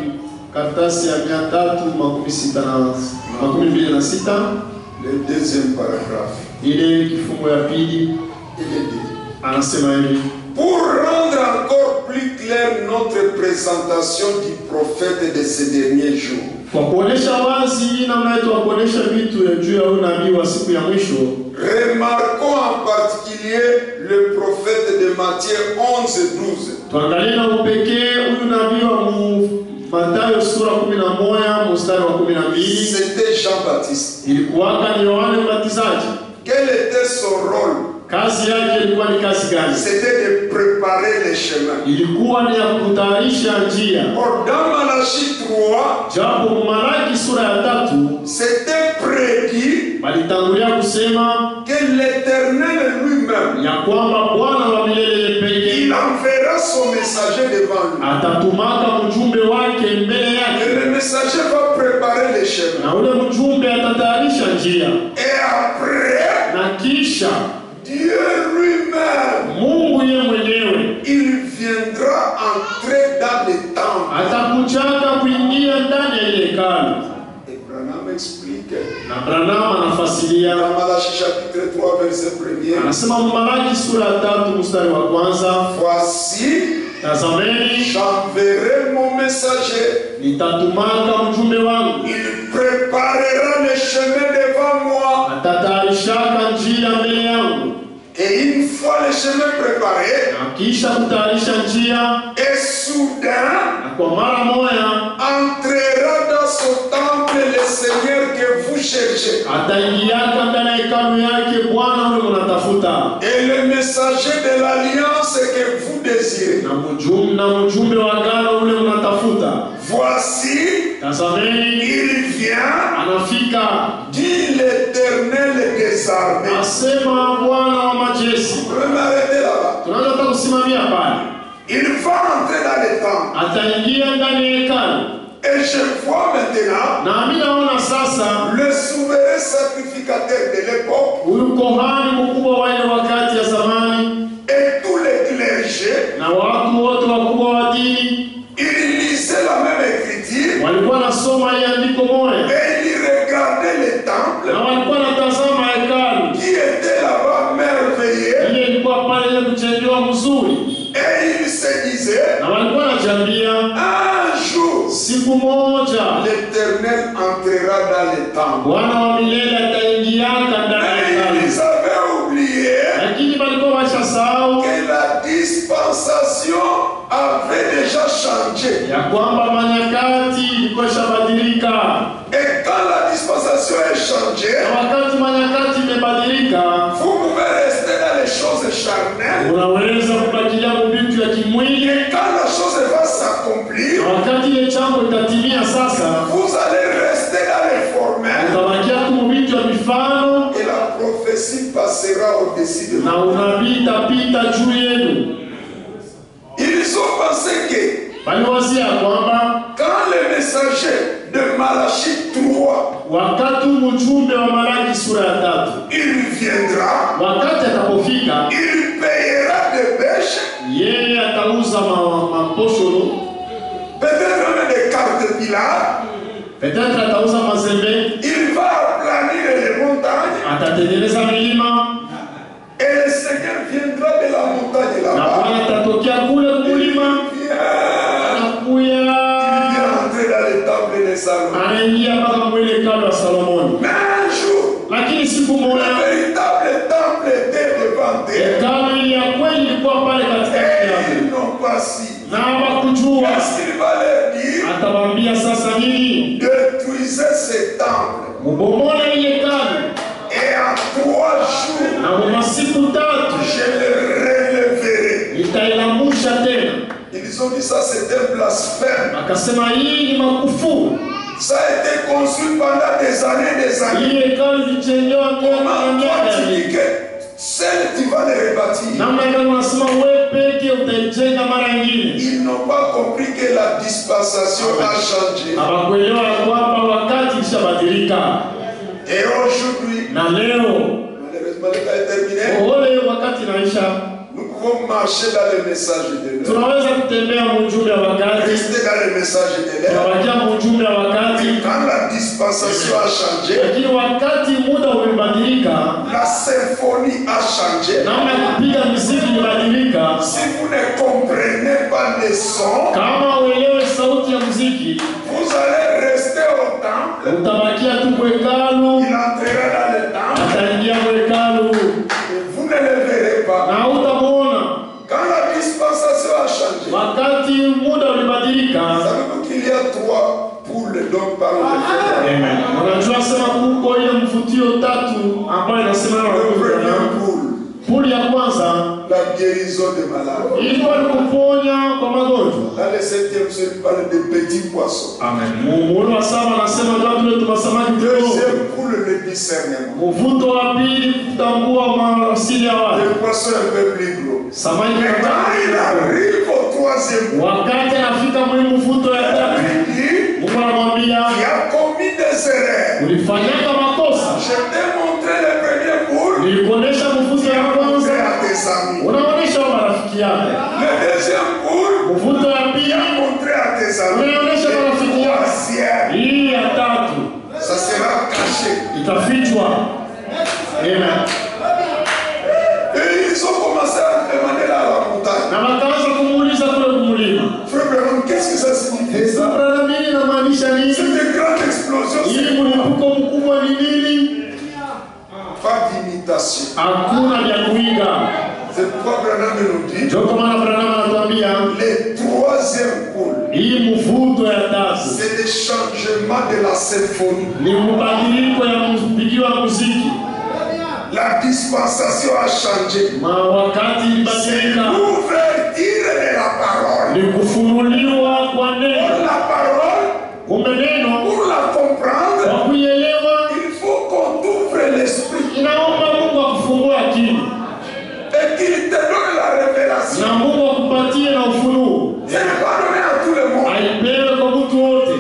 karatasi ya 326. Le deuxième paragraphe. Ile kifungo ya pili. Il est dit. Anasema hivi. Pour rendre encore plus claire notre présentation du prophète de ces derniers jours. Kwa kuonesha wazi namna yetu ya kuonesha vitu ya juu ya huyu nabii wa siku ya mwisho. Remarquons en particulier le prophète de Matthieu 11:12. Tuangalie na upekee huyu nabii wa Mathayo sura 11 mstari wa 12. C'était Jean-Baptiste. Ilikuwa ni Yohane Mbatizaji. Quel était son rôle? Kazi yake ilikuwa ni kazi gani? C'était de préparer les chemins. Ilikuwa ni ya kutayarisha njia. Or dans Malachie 3, japo Malaki sura ya 3, c'était prédit walitangulia kusema que l'Éternel lui-même, ya kwamba Bwana wa milele pekee, il enverra son messager devant lui. Atatumaka mjumbe wake mbele yake. Et le messager va préparer les chemins. Na ule mjumbe atatayarisha njia. Et après, na kisha Dieu lui-même, Mungu yeye mwenyewe, il viendra entrer dans le temple. Atakuchaka kuingia ndani ya ile hekalu. Et Branham explique. Na Branham anafasiria. Dans Malachie chapitre 3 verset 1. Anasema Malaki sura ya 3 mstari wa kwanza. Voici, tazameni, j'enverrai mon messager. Nitatumaka mjumbe wangu. Il Anatayarishaka njia mbele yangu. Et une fois le chemin préparé, Na kisha kutayarisha njia, et soudain na kwa mara moja entrera dans son temple le Seigneur que vous cherchez. Ataingiaka ndani ya hekalu yake Bwana ule mnatafuta, Et le messager de l'alliance que vous désirez. Na mjumbe wa agano ule mnatafuta. Voici, Tazameni, il vient, anafika, dit l'Éternel des armées. Asema Bwana wa majeshi. Je vais m'arrêter là-bas. Tunaweza hata kusimamia pale. Il va entrer dans le temple. Ataingia ndani ya hekalu. Et je vois maintenant Na mimi naona sasa le souverain sacrificateur de l'époque huyu kohani mkubwa wa ile wakati ya zamani et tous les clergés, na watu wote wakubwa wa dini ils lisaient la même écriture walikuwa nasoma ile andiko moja, et ils regardaient le temple na walikuwa natazama hekalu qui était là-bas merveilleux ile ilikuwa pale ile kujengewa mzuri, et ils se disaient, na walikuwa najiambia un jour siku moja l'Éternel entrera dans le temple. Bwana wa milele ataingiaka ndani ya Mais hekalu. ils avaient oublié Lakini walikuwa washasahau que la dispensation avait déjà changé. ya kwamba manyakati ilikuwa ishabadilika. Et quand la dispensation est changée, Na wakati manyakati imebadilika, vous pouvez rester dans les choses charnelles. unaweza kubakilia mubitu ya kimwili, Et quand la chose va s'accomplir, na wakati ile jambo itatimia sasa, vous allez rester dans les formels utabakia tu mubitu ya mifano et la prophétie passera au-dessus de vous. na unabii itapita juu yenu. Ils ont pensé que Baliwazia kwamba quand le messager de Malachie 3, wakati mjumbe wa Malaki sura ya 3 il viendra, wakati atakapofika, il payera des bêches, yeye atauza maposholo, peut-être même des cartes pilates, peut-être atauza mazembe, il va aplanir les montagnes atatengeneza milima, et le Seigneur viendra de la montagne na là-bas. Bwana atatokea kule kulima, Il vient, anakuya, il vient entrer dans le temple de Salomon. anaingia mpaka mwile hekalu ya Salomoni. Mais un jour, Lakini siku le moja véritable temple était devant eux hekalu ile ya kweli ilikuwa pale katikati et yao, ils n'ont pas su. na hawakujua. Qu'est-ce qu'il va leur dire? Atawaambia sasa nini? Détruisez ce temple Mubomole ile hekalu, et en 3 jours, na mwa siku 3 je le relèverai. nitailamusha tena. Ils ont dit ça, c'est un blasphème. Akasema hii ni makufuru. Ça a été construit pendant des années et des années. Hii hekalu ilijengewa miaka na Comment toi miaka tu dis mingi. que celle tu vas le rebâtir? Namna gani unasema wewe peke utaijenga mara nyingine? Ils n'ont pas compris que la dispensation a changé. Hawakuelewa kwamba wakati ilishabadilika. Et aujourd'hui, Na leo malheureusement, le temps est terminé. ole wakati inaisha, Nous pouvons marcher dans le message de l'heure. tunaweza kutembea mujumbe wa wakati, Rester dans le message de l'heure. tunabakia mujumbe wa wakati, Quand la dispensation a changé, lakini wakati muda umebadilika, la symphonie a changé. namna ya kupiga muziki imebadilika. Si vous ne comprenez pas les sons, Kama uelewe sauti ya muziki, vous allez rester au temple. utabakia tu kwa hekalu, Il entrera dans le temple ataingia kwa hekalu et vous ne le verrez pas. na utamuona. Quand la dispensation a changé, Wakati muda ulibadilika, savez-vous qu'il y a 3 poules dont parle le frère? Unajua sema kuko ile mvutio 3 ambayo inasema na Le premier poule, Puli ya kwanza la guérison des malades. ilikuwa ni kuponya kwa magonjwa. Dans le 7e, il parle de petits poissons. Amen. Muhuri wa 7 anasema watu wetu masamaki kidogo. Deuxième poule, le discernement. Mvuto wa pili kutambua maasili ya watu. Le poisson un peu plus gros. Samaki Mais quand il arrive au 3e poule, wakati anafika mwe mvuto ya tatu, il dit, Mungu anamwambia tu as commis des erreurs. ulifanyaka makosa. Je t'ai montré le premier poule. Nilikuonesha mvuto ya kwanza, Montré à tes amis. unaonesha marafiki yako. Le deuxième poule, Mvuto ya tu pili as montré à tes amis. unaonesha marafiki Le yako. troisième, Hii ya tatu ça sera caché. itafichwa. Amen. Et ils ont commencé à demander là à la montagne. Na wakaanza kumuuliza kule kumlima. Frère Branham, qu'est-ce que ça signifie ça? Branham, hii inamaanisha nini? Cette grande explosion, Hii c'est mlipuko mkubwa ni nini? pas dit. d'imitation. Hakuna vya kuiga. C'est pourquoi Branham nous dit Ndio kwa maana Branham anatuambia le troisième pull, hii mvuto ya tatu c'est le changement de la symphonie. Ni mbadiliko ya mpigiwa muziki. La dispensation a changé. Wakati C'est ilibadilika. l'ouverture de la parole. Ni kufunuliwa kwa neno. Pour la parole, Kumbe neno pour la comprendre, kwa kuielewa il faut qu'on t'ouvre l'esprit inaomba Mungu akufungue akili et qu'il te donne la révélation. na Mungu akupatie na ufunuo. Ce n'est pas donné à tout le monde. Haipewe kwa mtu wote.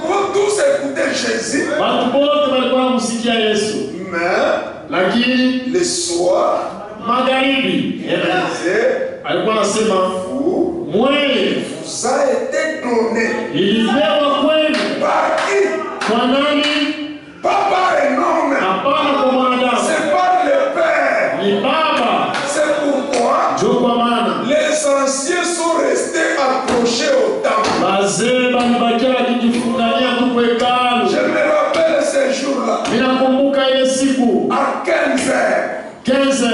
Vous tous écoutez Jésus, Watu wote walikuwa wanamsikia Yesu, mais lakini le soir, magharibi il disait, alikuwa anasema vous, mweye vous a été donné. ilipewa kwenu. Par qui? Kwa nani? Pas par un homme. Hapana, kwa mwanadamu, C'est par le Père. ni Baba. C'est pourquoi Ndio kwa maana les anciens sont restés accrochés au temple. wazee walibakia wakijifungania tu kwa hekalu. Je me rappelle ce jour-là, Ninakumbuka ile siku à 15 heures, 15,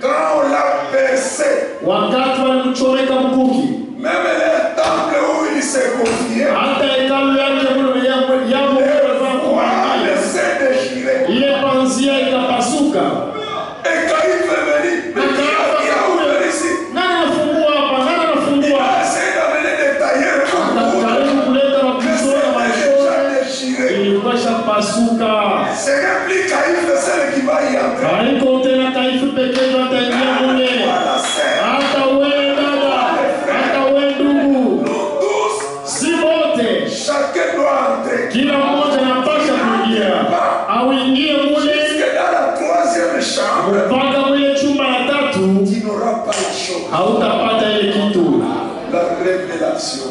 quand on l'a percé, wakati walimchomeka mkuki, même le temple où il s'est confié, hata hekalu yake mule yamo le voile s'est déchiré. ile panzia ikapasuka. Et quand il est venu, mais qui a ouvert ici? Nani anafungua hapa? Nani Il anafungua? a essayé d'amener des tailleurs pour coudre, Akajaribu kuleta mais makushona c'était mashona, déjà déchiré. ilikuwa ishapasuka. Ce n'est plus Caïphe seul qui va y entrer. Haiko tena Kaifu pekee ndo ataingia mule, Voilà, c'est hata wewe dada, hata wewe ndugu, nous tous, si wote, chacun doit entrer. kila mmoja anapasha kuingia, auingie mule Jusque dans la troisième chambre, mpaka mwile chumba ya tatu, tu n'auras pas la chose. hautapata ile kitu. La révélation.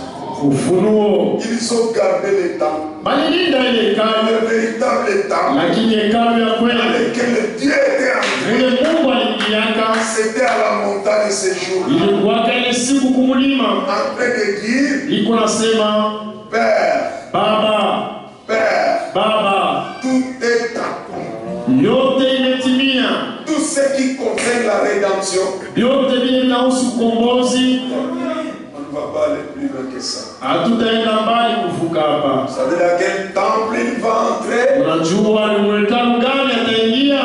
Ufunuo. Ils ont gardé le temple, Balilinda ile hekalu, le véritable temple lakini hekalu ya dans kweli lequel Dieu était entré. mule Mungu aliingiaka, C'était à la montagne ce jour-là, ilikuwaka ile siku kumulima, en train de dire, iko nasema Père, Baba, Père, Baba, tout est accompli. yote imetimia, Tout ce qui concerne la rédemption, vyote vile vinahusu ukombozi. on ne va pas aller plus loin que ça. Hatutaenda mbali kuvuka hapa. Vous savez dans quel temple il va entrer? Unajua ni hekalu gani ataingia?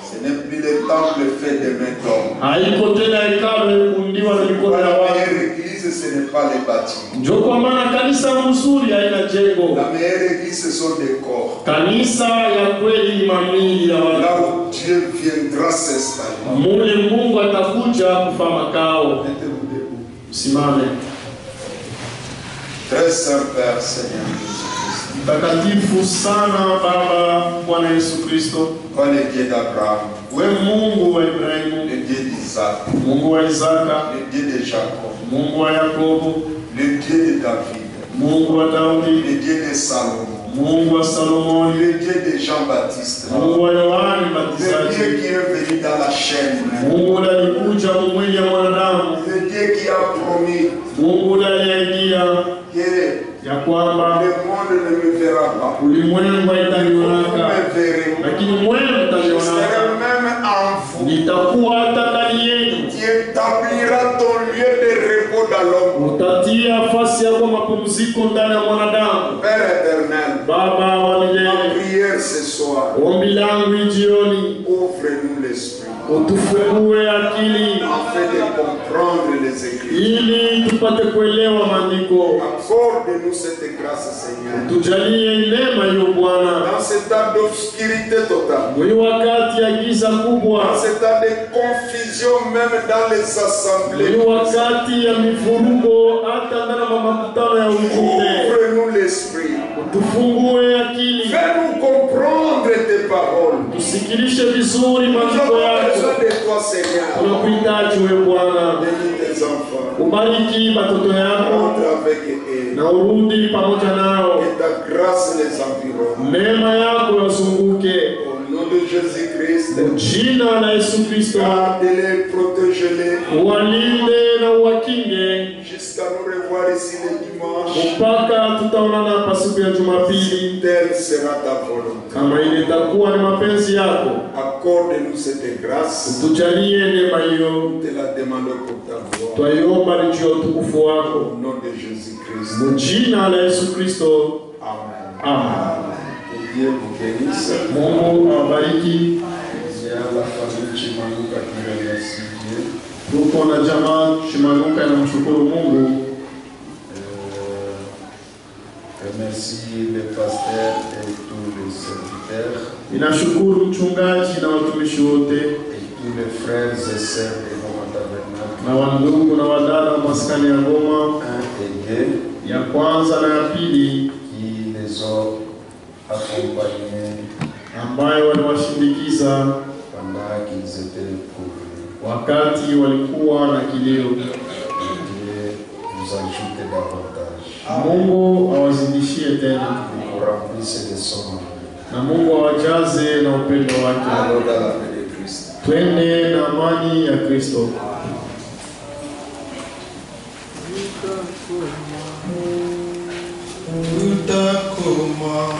Ce n'est plus le temple fait de mains d'hommes. Haiko tena hekalu kuundiwa na mikono ya La watu. meilleure église, ce n'est pas les bâtiments. Ndio kwa maana kanisa mzuri haina jengo. La meilleure église, ce sont des corps. Kanisa ya kweli ni mamili ya watu. Là où Dieu viendra s'installer. Mule Mungu atakuja kufa makao. Mettez-vous debout. Simame. Très saint Père, Seigneur Jésus-Christ. Mtakatifu sana Baba Bwana Yesu Kristo, Toi le Dieu d'Abraham, we Mungu wa Ibrahimu, le Dieu d'Isaac, Mungu wa Isaka, le Dieu de Jacob, Mungu wa Yakobo, le Dieu de David, Mungu wa Daudi, le Dieu de Salomon, Mungu wa Salomoni, le Dieu de Jean-Baptiste, Mungu wa Yohani le Dieu Mbatizaji, qui est venu dans la chair humaine, Mungu ule alikuja mwili ya mwanadamu, le Dieu qui a promis Mungu ule aliahidia que ya kwamba le monde ne me verra pas, ulimwengu vous haitanionaka, me verrez, lakini mwenu je mtanionaka, serai même en vous. nitakuwa hata ndani yenu. Tu établiras ton lieu de repos dans l'homme. Utatia fasi yako mapumziko ndani ya mwanadamu. Père éternel, Baba wa ma milele, prière ce soir, ombi langu hii jioni, ouvre-nous l'esprit utufungue akili afin de comprendre les Écritures. ili tupate kuelewa maandiko. Accorde-nous cette grâce, Seigneur. Tujalie neema hiyo Bwana, Dans ce temps d'obscurité totale, mwi wakati ya giza kubwa, dans ce temps de confusion même dans les assemblées, mwi wakati ya mivurugo, hata ndani ya makutano ya ujumbe, ouvre-nous l'esprit. utufungue akili, Fais-nous comprendre tes paroles. tusikilishe vizuri Nous maandiko avons yako. besoin de toi, Seigneur. Tunakuhitaji wewe Bwana, Bénis tes enfants. ubariki watoto yako Rentre avec eux. na urudi pamoja nao, Que ta grâce les environne. neema yako yazunguke. Au nom de Jésus-Christ, Jina la Yesu Kristo, garde-les, protège-les uwalinde na uwakinge jusqu'à Jusqu'à nous revoir ici le dimanche. Mpaka tutaonana hapa siku ya Jumapili, Telle sera ta volonté. Kama ile itakuwa ni mapenzi yako, Accorde-nous cette grâce. Tujalie neema hiyo. Nous te la demandons pour ta gloire. Twaiomba ni juu ya utukufu wako. Au nom de Jésus-Christ. Mjina la Yesu Kristo. Amen. Amen. Que Dieu vous bénisse. Mungu awabariki. Il y a la famille Chimanuka qui remercie Dieu. Tuko na jamaa Chimanuka inamshukuru Mungu. Remercie le pasteur et tous les serviteurs. Inashukuru mchungaji na watumishi wote. Et tous les frères et sœurs de Goma Tabernacle. Na wandugu na wadada maskani ya Goma. 1 et 2. Ya kwanza na ya pili. Qui les ont accompagnés. Ambayo waliwashindikiza pendant qu'ils étaient éprouvés. Wakati walikuwa na kilio. Dieu vous ajoute davantage. Mungu awazidishie tena. Vous remplissez de son amour. Na Mungu awajaze na upendo wake. Allons dans la paix de Christ. Twende na amani ya Kristo. Tutakoma.